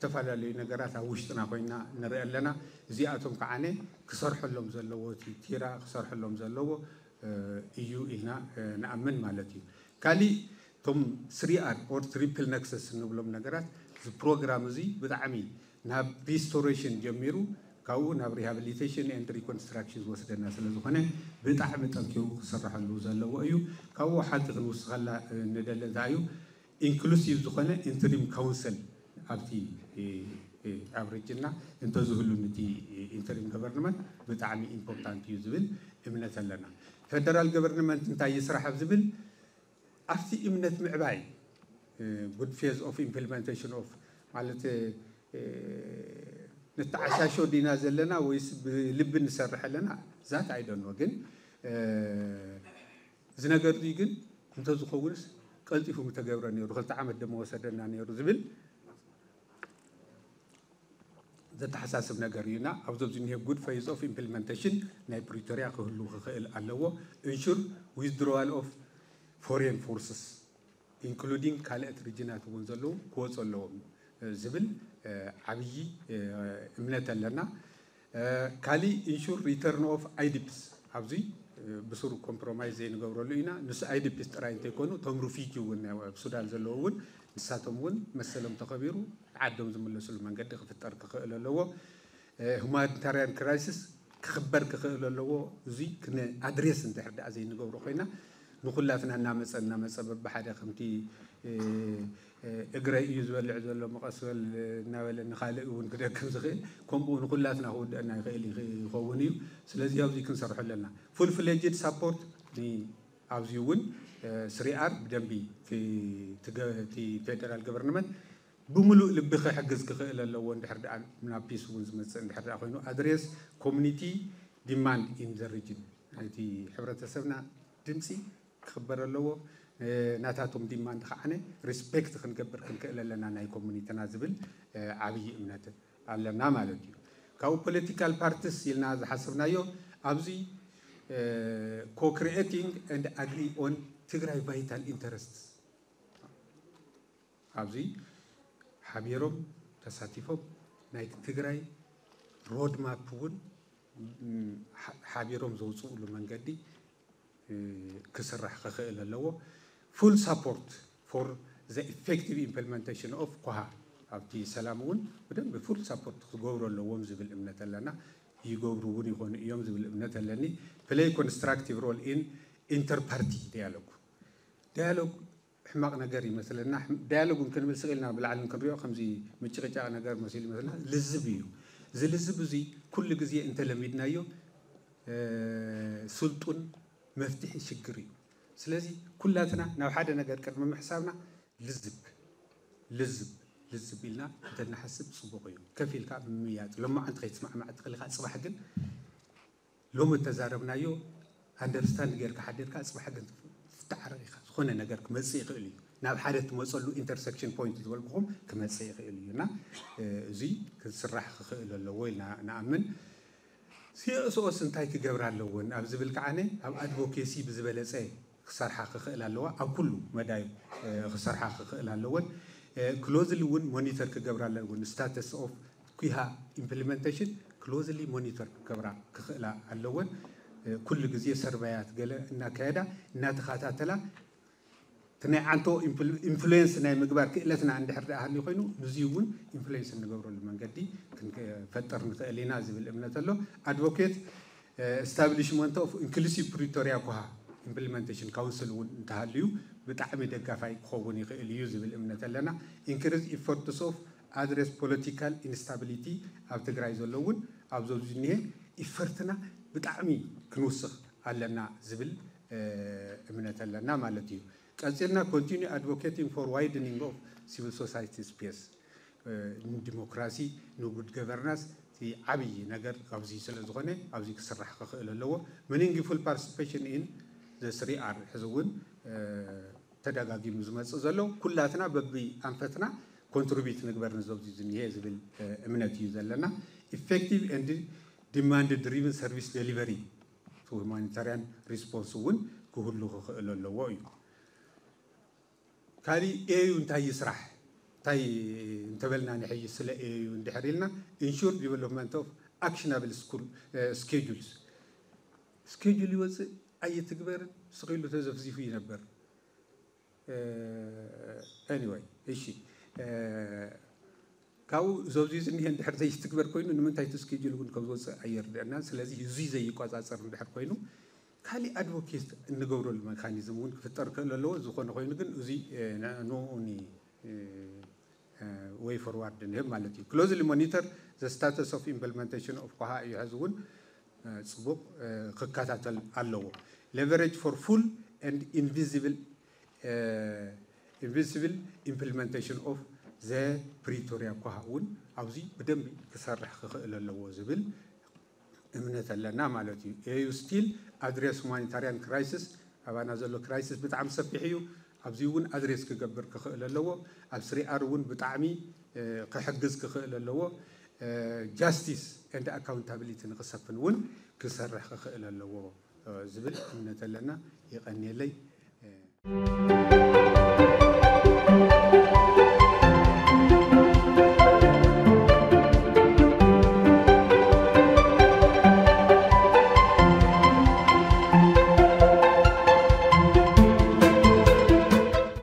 ዝተፈላለዩ ነገራት ኣብ ውሽጥና ኮይና ንርኢ ኣለና። እዚኣቶም ከዓነ ክሰርሐሎም ዘለዎ እቲ ቲራ ክሰርሐሎም ዘለዎ እዩ ኢልና ንኣምን ማለት እዩ። ካሊእ እቶም ስሪ ኣር ኦር ትሪፕል ነክሰስ እንብሎም ነገራት እዚ ፕሮግራም እዚ ብጣዕሚ ናብ ሪስቶሬሽን ጀሚሩ ካብኡ ናብ ሪሃብሊቴሽን ኤንድ ሪኮንስትራክሽን ዝወስደና ስለ ዝኾነ ብጣዕሚ ጠንኪሩ ክስርሐሉ ዘለዎ እዩ። ካብኡ ሓንቲ ክንውስኸላ ንደሊ እንታይ እዩ ኢንክሉሲቭ ዝኾነ ኢንትሪም ካውንስል ኣብቲ ኣብ ሪጅንና እንተዝህሉ ንቲ ኢንተሪም ገቨርንመንት ብጣዕሚ ኢምፖርታንት እዩ ዝብል እምነት ኣለና። ፌደራል ገቨርንመንት እንታይ ይስራሕ ኣብ ዝብል ኣብቲ እምነት ምዕባይ ጉድ ፌዝ ኦፍ ኢምፕሊመንቴሽን ኦፍ ማለት ንተዓሻሾ ዲና ዘለና ወይስ ብልቢ ንሰርሕ ኣለና? ዛት ኣይ ዶንት ኖ። ግን እዚ ነገር እዚ ግን እንተዝኸውንስ ቀልጢፉ ምተገብረ ነይሩ፣ ክልተ ዓመት ደሞ ወሰደና ነይሩ ዝብል ዘተሓሳስብ ነገር እዩ እና ኣብዚ ኣብዚ እኒሄ ጉድ ፌዝ ኦፍ ኢምፕሊመንቴሽን ናይ ፕሪቶሪያ ክህሉ ክኽእል ኣለዎ። ኢንሹር ዊዝድሮዋል ኦፍ ፎሬን ፎርስስ ኢንክሉዲንግ ካልኦት ሪጅናት እውን ዘለዉ ክወፁ ኣለዎም ዝብል ዓብዪ እምነት ኣለና። ካሊእ ኢንሹር ሪተርን ኦፍ ኣይ ዲ ፒስ ኣብዚ ብስሩ ኮምፕሮማይዝ ዘይንገብረሉ ኢና። ንሱ ኣይ ዲ ፒስ ጥራይ እንተይኮኑ እቶም ሪፊጂ እውን ኣብ ሱዳን ዘለዉ እውን ንሳቶም እውን መሰሎም ተኸቢሩ ዓዶም ዝምለስሉ መንገዲ ክፍጠር ክኽእል ኣለዎ። ሁማኒታርያን ክራይሲስ ክኽበር ክኽእል ኣለዎ። እዚ ኣድሬስ እንድሕር ደኣ ዘይንገብሮ ኮይና ንኹላትና እናመፀ እናመፀ በብሓደ ከምቲ እግረይ እዩ ዝበልዕ ዘሎ መቐስ በል እናበለ ንኻልእ እውን ክደክም ዝኽእል ከምኡ ንኹላትና ክውድአና ይኽእል ይኸውን እዩ። ስለዚ ኣብዚ ክንሰርሖ ኣለና። Full fledged support ኣብዚ እውን ስሪኣር ብደንቢ እቲ federal government ብምሉእ ልቢ ክሕግዝ ክኽእል ኣለዎ። እንድሕር ደኣ ናብ ፒስ እውን ዝመፅእ እንድሕር ደኣ ኮይኑ ኣድሬስ ኮሚኒቲ ዲማንድ ኢን ዘ ሪጅን እቲ ሕብረተሰብና ድምፂ ክኽበር ኣለዎ። ናታቶም ዲማንድ ከዓነ ሪስፔክት ክንገብር ክንክእል ኣለና ናይ ኮሚኒቲና ዝብል ዓብዪ እምነት ኣለና ማለት እዩ። ካብኡ ፖለቲካል ፓርቲስ ኢልና ዝሓሰብናዮ ኣብዚ co-creating and agree on ትግራይ ቫይታል ኢንተረስት ኣብዚ ሓቢሮም ተሳቲፎም ናይ ትግራይ ሮድማፕ እውን ሓቢሮም ዘውፅእሉ መንገዲ ክስራሕ ክኽእል ኣለዎ። Full support for the effective implementation of ኮሃ ኣብቲ ሰላም እውን ብደንብ full support ክገብሩ ኣለዎም ዝብል እምነት ኣለና። ይገብሩ እውን ይኾኑ እዮም ዝብል እምነት ኣለኒ። Play constructive role in inter party dialogue dialogue ሕማቕ ነገር ይመስለና። ዳያሎግ ክንብል ስቕ ኢልና ብላዕሊ ክንሪኦ ከምዚ ምጭቕጫቕ ነገር መሲሉ ይመስለና። ልዝብ እዩ። እዚ ልዝብ እዚ ኩሉ ግዜ እንተለሚድናዮ ስልጡን መፍትሒ ሽግር እዩ። ስለዚ ኩላትና ናብ ሓደ ነገር ቅድሚ ምሕሳብና ልዝብ ልዝብ ልዝብ ኢልና እንተንሓስብ ፅቡቕ እዩ። ከፍ ኢልካ ምምያጥ ሎማዓንቲ ከይትስማዕማዕ ትኽእል ኢኻ። ፅባሕ ግን ሎሚ እተዛረብናዮ ኣንደርስታንድ ጌርካ ሓዲርካ ፅባሕ ግን ትተዓረቕ ኢኻ። ዝኾነ ነገር ክመፅእ ይኽእል እዩ። ናብ ሓደ ትመፀሉ ኢንተርሰክሽን ፖይንት ዝበልኩኹም ክመፅእ ይኽእል እዩ እና እዚ ክስራሕ ክኽእል ኣለዎ ኢልና ንኣምን። ሲኦስኦስ እንታይ ክገብር ኣለዎን ኣብ ዝብል ከዓነ ኣብ ኣድቮኬሲ ብዝበለፀ ክሰርሓ ክኽእል ኣለዋ። ኣብ ኩሉ መዳዩ ክሰርሓ ክኽእል ኣለወን። ክሎዝሊ እውን ሞኒተር ክገብር ኣለውን። ስታተስ ኦፍ ኩሃ ኢምፕሊመንቴሽን ክሎዝሊ ሞኒተር ክገብራ ክኽእላ ኣለወን። ኩሉ ግዜ ሰርቫያት ገለ እናካየዳ እናተኸታተላ እቲ ናይ ዓንቶ ኢንፍሉዌንስ ናይ ምግባር ክእለትና እንድሕር ደኣ ሃልዩ ኮይኑ ንዚ እውን ኢንፍሉዌንስ እንገብረሉ መንገዲ ክንፈጥር ንኽእል ኢና ዝብል እምነት ኣሎ። ኣድቮኬት establishment of inclusive Pretoria ኮሃ ኢምፕሊመንቴሽን ካውንስል እውን እንተሃልዩ ብጣዕሚ ደጋፋይ ክኸውን ይኽእል እዩ ዝብል እምነት ኣለና። Increase efforts of address political instability ኣብ ትግራይ ዘሎ እውን ኣብዚ ኣብዚ ዝኒሀ ኢፈርትና ብጣዕሚ ክንውስኽ ኣለና ዝብል እምነት ኣለና ማለት እዩ። ቀፂልና continue advocating for widening of civil society space ንዲሞክራሲ ንጉድ ገቨርናንስ እቲ ዓብዪ ነገር ኣብዚ ስለ ዝኾነ ኣብዚ ክስራሕ ክኽእል ኣለዎ። Meaningful participation in the three R ሕዚ እውን ተደጋጊሙ ዝመፅእ ዘሎ ኩላትና በቢ ኣንፈትና ኮንትሪቢዩት ንግበር ንዘብዚ ዝኒሄ ዝብል እምነት እዩ ዘለና። Effective and demand driven service delivery to humanitarian response እውን ክህሉ ክኽእል ኣለዎ እዩ። ካሊእ ኤዩ እንታይ ይስራሕ እንታይ እንተበልና ንሕይ ስለ ኤዩ እንድሕር ኢልና ensure development of actionable school schedules schedule ይወፅእ ኣይትግበርን ስኺሉ ተዘፍዚፉ ይነበር። Anyway እሺ ካብኡ ዞብዚ ዝኒሀ እንድሕር ዘይትግበር ኮይኑ ንምንታይ እቲ schedule እውን ከም ዝወፅእ ኣየርድአና። ስለዚ እዚ ዘይቆፃፀር እንድሕር ኮይኑ ካሊእ ኣድቮኬት እንገብረሉ መካኒዝም እውን ክፍጠር ክእል ኣለዎ። ዝኾነ ኮይኑ ግን እዚ ንኡ way forward ንህብ ማለት እዩ። Closely monitor the status of implementation of ኮሃ እዩ ሕዚ እውን ፅቡቕ ክከታተል ኣለዎ። Leverage for full and invisible invisible implementation of the Pretoria ኮሃ እውን ኣብዚ ብደንቢ ክሰርሕ ክኽእል ኣለዎ ዝብል እምነት ኣለና ማለት እዩ። ኤዩ still address humanitarian crisis ኣባና ዘሎ crisis ብጣዕሚ ሰፊሕ እዩ። ኣብዚ እውን ኣድሬስ ክገብር ክኽእል ኣለዎ። ኣብ three R እውን ብጣዕሚ ክሕግዝ ክኽእል ኣለዎ። Justice and accountability ንክሰፍን እውን ክሰርሕ ክኽእል ኣለዎ ዝብል እምነት ኣለና። ይቐንየለይ።